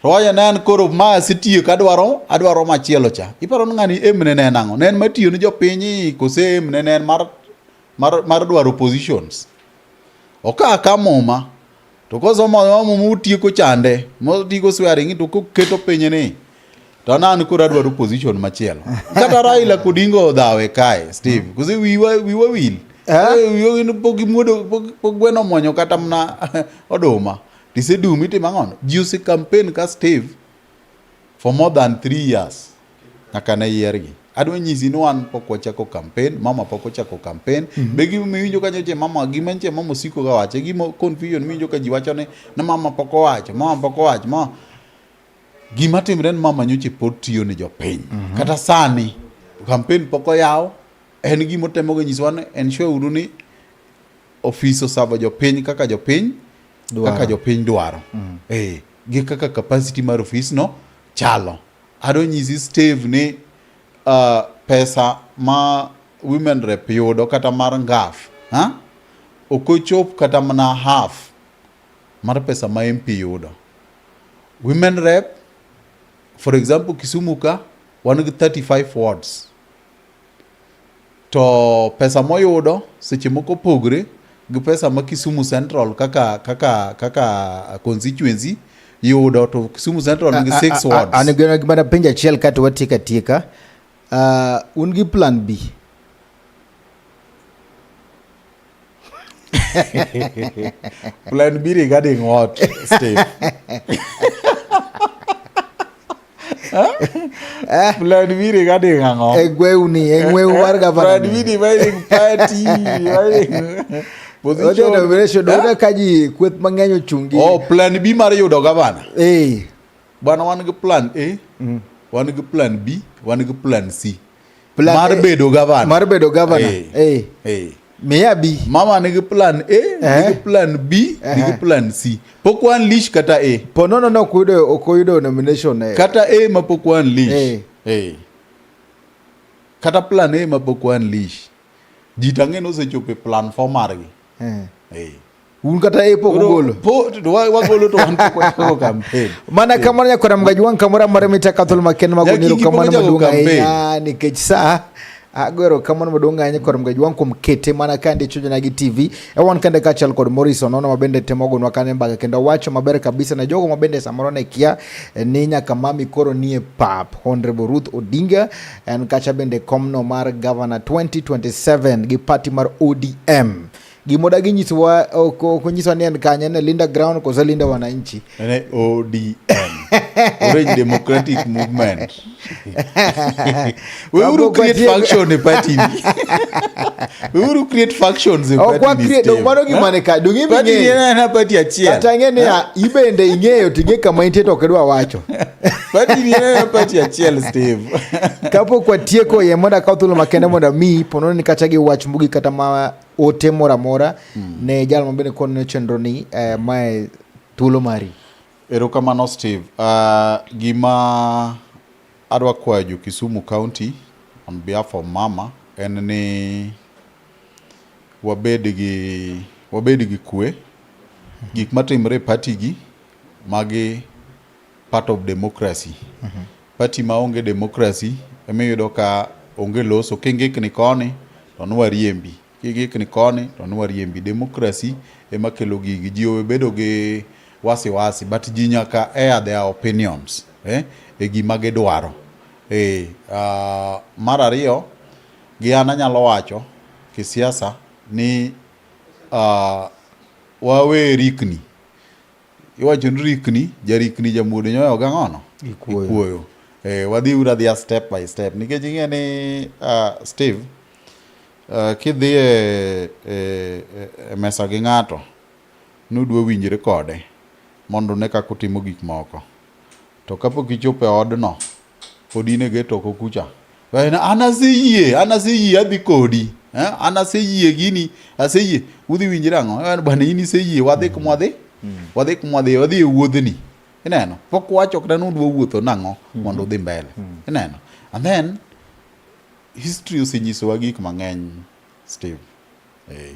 To wacho ne an koro ma asetieko adwaro adwaro machielo cha. Iparo ni ng'ani aim ne ne en ang'o? Ne en mar tiyo ne jopiny kose aim ne ne en mar mar mar dwaro positions? Oka ka muma to kosomo muma otieko chande motieko swearing to koketo piny ni to an koro adwaro position machielo. Kata Raila Odinga odhawe kae Steve, kose wiwa wiwa wil. Eh? Wiwa pok gimuodo pok gweno omwonyo kata mana oduma. Tisedum itimo ang'ono? Ji ose campaign ka Steve for more than 3 years nyaka ne yiergi. Adwa nyisi ni wan pok wachako campaign, mama pok ochako campaign. Be gima miwinjo ka nyocha mama gima nyocha mama osiko ga wacho, gima confusion miwinjo ka ji wacho ni ni mama pok owacho, mama pok owacho, mama gima timre ni mama nyocha pod tiyo ne jopiny. Kata sani campaign pok oyaw, en gima otemo ga nyisowa ni ensure uru ni ofis osavo jopiny kaka jopiny Dwaro. kaka jopiny dwaro. Gi kaka capacity mar ofis no chalo. Adwa nyisi Steve ni pesa ma women rep yudo kata mar ngaf, ha? Ok ochop kata mana half mar pesa ma MP yudo. Women rep, for example, Kisumu ka wan gi 35 wards. To pesa moyudo seche moko opogre gi pesa ma Kisumu Central kaka kaka kaka constituency yudo to Kisumu Central nigi 6 wards. An gi mana penjo achiel kato watieko atieka. Un gi plan B? Plan B regarding what, Steve? Huh? Plan B regarding ang'o? E gweu ni, e ng'weu mar gavana. Plan B dividing party, dividing position. Nomination, eh? Ka ji kweth mang'eny ochungi. Oh, plan B mar yudo gavana. Eh. Bwana wan gi plan A, wan gi plan B, wan gi plan C. Plan mar bedo gavana. Mar bedo gavana. Eh. Eh. Eh. Miya B. Mama nigi plan A, eh. Nigi plan B, eh. Nigi plan C. Pok wan unleash kata A. Po nono no ok oyudo ok oyudo nomination eh. Kata A ma pok wan unleash. Eh. Eh. Kata plan A ma pok wan unleash. Ji tang'e nosechopo e plan 4 margi. Eh. Eh. Un kata e pok ugolo. Po to wagolo to wan pok wachako campaign. Mana kamano nyakwara Mgajwang' kamoro amora mitaka thuolo makende mag Nyaka ero iki pok kamano ochako maduong' campaign. ahinya nikech sa ago erokamano maduong' ahinya kwar Mgajwang' kuom kete mana kande chunjona gi TV. E wan kande kaachiel kod Morris Onono ma bende temo gonwa kanyo mbaka kendo wacho maber kabisa ne jogo ma bende samoro ne kia ni nyaka mami koro nie pap. Honorable Ruth Odinga en kacha bende komno mar Governor 2027 gi party mar ODM. Gima odagi nyisowa ok ok onyisowa ni en kanye ne Linda Ground koso Linda Wananchi. En ODM. Orange Democratic Movement. Weuru Kapok create watieko- faction e party ni. Weuru create factions e Ok party wa ni. create, Steve. mano gima ne ka, dong' Party ni ing'eyo. en aena party achiel. Kata ing'e niya, ibende ing'eyo to ing'e kama intie to ok idwa wacho. Party ni en aena party achiel, Steve. Kapok watieko yie mondo akaw thuolo makende mondo amiyi ponono ni kacha gi wach mbugi kata ma ote moro amora ne jal ma bende koneno chenro ni eh, mae thuolo mari. Erokamano Steve. Gima adwa kwayo jo Kisumu County on behalf of mama en ni wabed gi wabed gi kwe. Gik matimre e party gi magi part of democracy. Party maonge democracy emiyudo ka onge loso kingikni koni to nwariembi kingikni koni to nwariembi. Democracy ema kelo gigi. Ji owe bedo gi wasiwasi but ji nyaka air their opinions e gima gidwaro. Mar ariyo gi an anyalo wacho kisiasa ni wawe rikni. Iwacho ni rikni, jarikni jamuodo nyoyo gang'ono? Ikuoyo. Ikuoyo. Wadhi uru adhiya step by step. Nikech ing'e ni Steve, kidhi e mesa gi ng'ato, nudwa winjre kode mondo une kaka utimo gik moko. To kapok ichopo e odno, pod in e gate oko kucha. En, an aseyie, an aseyie adhi kodi. An aseyie gini, aseyie. Udhi winjre ang'o? Bwana in iseyie, wadhi kuma wadhi? Wadhi kuma wadhi, wadhi e wuodhni. Ineno? Pok wacho kata ni udwa wuotho nang'o mondo udhi mbele. Ineno? And then, history osenyisowa gik mang'eny, Steve.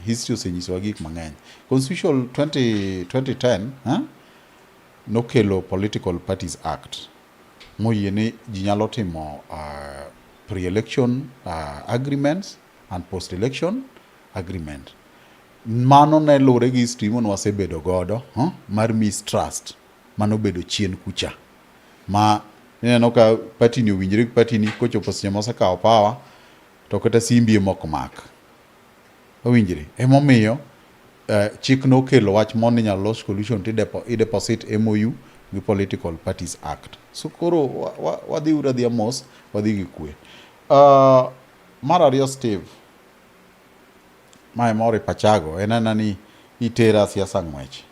History osenyisowa gik mang'eny. Constitution 2010, nokelo Political Parties Act. Moyie ni ji nyalo timo pre-election agreements and post-election agreement. Mano ne luwore gi history mane wasebedo godo mar mistrust manobedo chien kucha. Ma ineno ka party ni owinjore gi party ni kochopo seche mosekawo power to kata simbi ema ok mak. Owinjore. Emomiyo chik nokelo wach mondo inyalo los coalition to i deposit MOU gi Political Parties Act. So koro wadhi uru adhiya mos, wadhi gi kwe. Mar ariyo Steve, mae moro e pachago, en ana ni itera siasa ng'wech.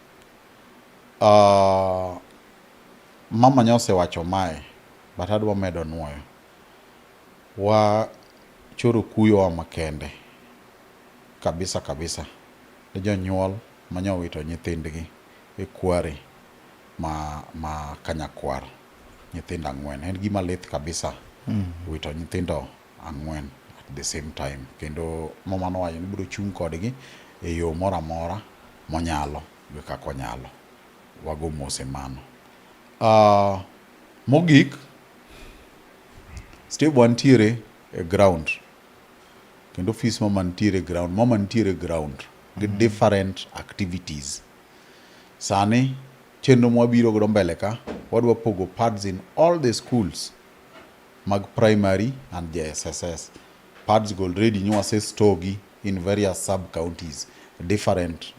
Mama nyosewacho mae, but adwa medo nuoyo. Wachoro kuyowa makende kabisa kabisa ne jonyuol manyowito nyithindgi e kware ma Kanyakwar, nyithindo ang'wen. En gima lit kabisa wito nyithindo ang'wen at the same time. Kendo mama nowacho ni biro chung' kodgi e yo moro amora monyalo gi kaka onyalo. Wago mos e mano. Mogik, Steve wantiere e ground kendo ofis mama nitiere e ground, mama nitiere e ground gi different activities. Sani Chenro mwabiro godo mbele ka, wadwa pogo pads in all the schools mag primary and JSSS. Pads go already nyo wase store gi in various sub counties, different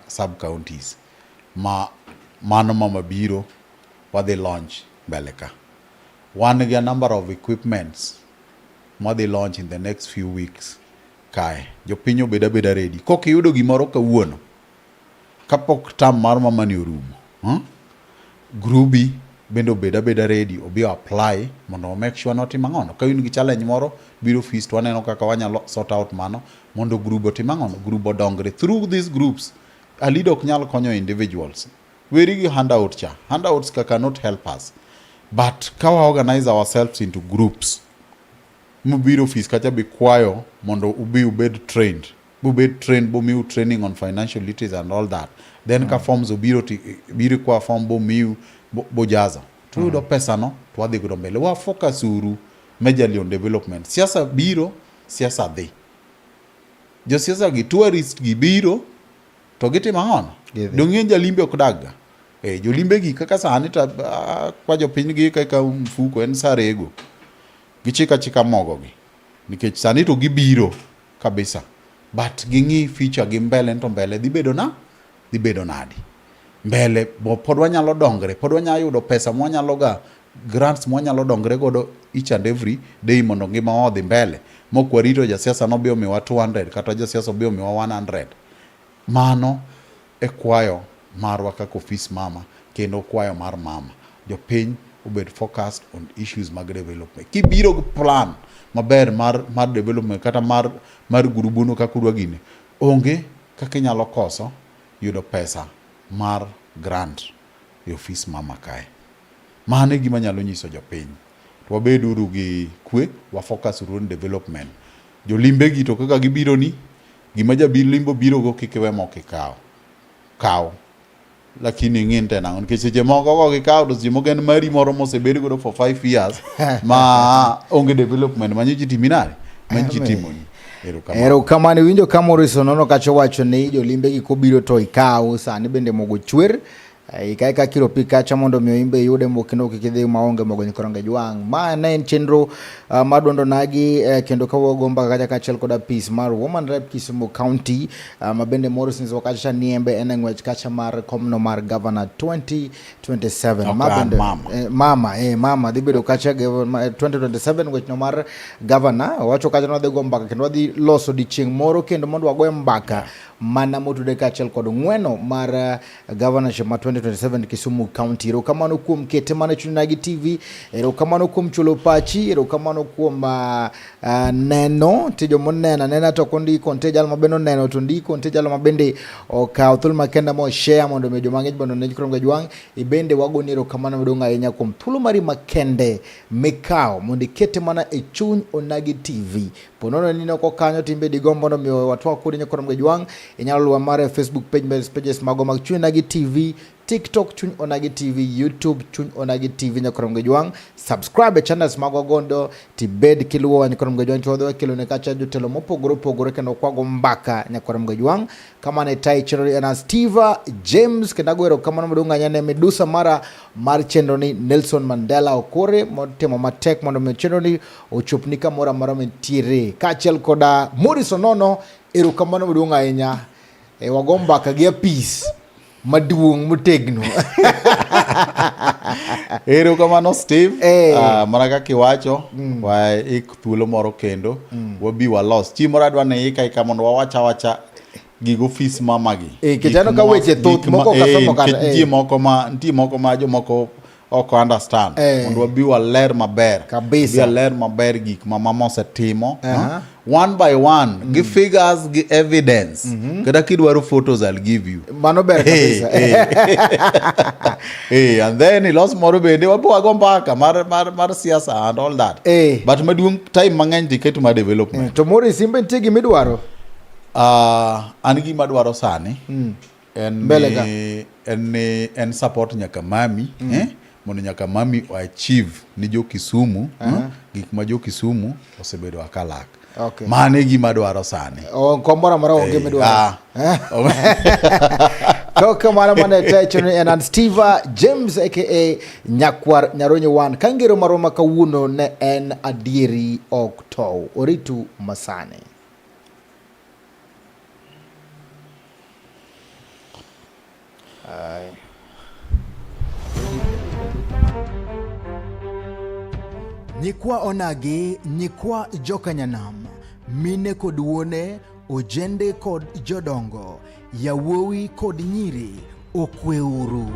sub counties. Ma mano mama biro wadhi launch mbele ka. Wan gi a number of equipments mwadhi launch in the next few weeks kae. Jopiny obed abeda ready. Kok iyudo gimoro kawuono, kapok term mar mamani orumo, Grubi bende obed abeda ready, obi apply mondo o make sure notim ang'ono. Ka in gi challenge moro, biro ofis to waneno kaka wanyalo sort out mano mondo group otim ang'ono, group odongre. Through these groups, a leader ok nyal konyo individuals. Weri gi handout cha. Handouts ka cannot help us. But ka wa organize ourselves into groups, mubiro ofis kacha bi kwayo mondo ubi ubed trained. Bubed trained, bomiu training on financial literacy and all that. Then ka forms obiro ti biro kwa form bomiu bojaza. To yudo pesa no to wadhi godo mbele. Wa focus uru majorly on development. Siasa biro, siasa dhi. Josiasa gi tourist gi biro to gitimo ang'ono? Gidhi. Dong' ng'eny jalimbe ok dag ga. Eh, jolimbe gi kaka sani to kwa jopiny gi kaka mfuko en sa rego. Gichika chika mogo gi. Nikech sani to gibiro kabisa. But ging'i future gi mbele to mbele dhi bedo na dhi bedo nadi. Mbele bo pod wanyalo dongre, pod wanyalo yudo pesa mwanyalo ga grants mwanyalo dongre godo each and every day mondo ngima odhi mbele. Mok warito jasiasa nobi omiwa 200 kata jasiasa obi omiwa 100. Mano e kwayo marwa kaka ofis mama kendo kwayo mar mama. Jopiny obed focused on issues mag development. Kibiro gi plan maber mar development kata mar gurubuno kaka udwa gini, onge kaka inyalo koso yudo pesa mar grant e ofis mama kae. Mano e gima anyalo nyiso jopiny. To wabed uru gi kwe, wa focus uru on development. Jolimbe gi to kaka gibiro ni, gima jalimbo biro go kik iwe mok ikaw. Kaw. Lakini ing'i ni to en ang'o. Nikech seche moko kok ikaw to seche moko en mari moro mosebed godo for 5 years ma onge development ma nyocha itimi nade? Ma nyocha itimoni. Erokamano. Erokamano. Iwinjo ka Morris Onono kacha owacho ni jolimbe gi kobiro to ikaw, sani bende mogo chwer. Ikae ka kiro pi kacha mondo mi imbe iyude mo kendo kik idhi maonge mogo nyikoronge jwang'. Ma ne en chenro mar duond onagi kendo ka wago mbaka kacha kaachiel kod apis mar Woman Rep Kisumu County ma bende Morris nyisowa kacha ni embe en e ng'wech kacha mar komno mar Governor 2027. Ok Ma an bende, mama. Mama dhi bedo kacha 2027 ng'wech no mar Governor. Owacho kacha ni wadhi go mbaka kendo wadhi loso odiechieng' moro kendo mondo wagoye mbaka mana motude kaachiel kod ng'weno mar governorship ma 2027 Kisumu County. Erokamano kuom kete mana Chuny Onagi TV, erokamano kuom chulo pachi, erokamano kuom neno. Nitie joma oneno anena to ok ondiko, nitie jal ma bende oneno to ondiko, nitie jal ma bende okawo thuolo makende ma oshare mondo omi joma ng'eny bende one Nyikronga Jwang'. Ibende wagoni erokamano maduong' ahinya kuom thuolo mari makende mikawo mondo ikete mana e Chuny Onagi TV. Po nono ni noko kanyo timbe digombo mondo mi watwak kodi Nyikronga Jwang', inyalo luwa mara e Facebook page, pages mago mag Chuny Onagi TV, TikTok Chuny Onagi TV, YouTube Chuny Onagi TV Nyakrongo Jwang'. Subscribe e channels magwa gondo tibed kiluwowa Nyakrongo Jwang', to wadhi wakelone kacha jotelo mopogore opogore kendo kwago mbaka Nyakrongo Jwang'. Kama ne tai chenro ni en Steve James, kendo ago erokamano maduong' ahinya ne midusa mara mar chenro ni Nelson Mandela Okore motimo matek mondo mi chenro ni ochopni kamoro amora mantiere, kaachiel koda Morris Onono. Erokamano maduong' ahinya. Wago mbaka gi apis maduong' motegno. Erokamano Steve. Mana kaka iwacho, waik thuolo moro kendo, wabi walos. Chieng' moro adwa ni ika ika mondo wawach awacha gig ofis mama gi. Nikech aneno ka weche thoth moko ok asomo kata, Nikech nitie moko ma jomoko ok understand. Mondo wabi waler maber. Kabisa. Wabi waler maber gik ma mama osetimo. One by one, gi figures, gi evidence. Kata kidwaro photos, I'll give you. Mano ber kabisa. And then ilos moro bende wabo wago mbaka mar siasa and all that. But maduong' time mang'eny to iketo mar development. To Morris, in be nitie gima idwaro? An gima adwaro sani en Mbele ka. ni en support nyaka mami, mondo nyaka mami o achieve ni jo Kisumu, gik ma jo Kisumu osebedo akalak. Okay. Mano e gima adwaro sani. Oh, kom moro amora onge Eh, midwaro. ah. To kamano mane techo ni en an Steve James aka Nyakwar Nyaronyo Wan. Ka ngero marwa ma kawuono ne en adieri ok tow. Oritu masani. Aye. Nyikwa onagi, nyikwa jokanyanam, mine kod wuone, ojende kod jodongo, yawuowi kod nyiri, okweuru.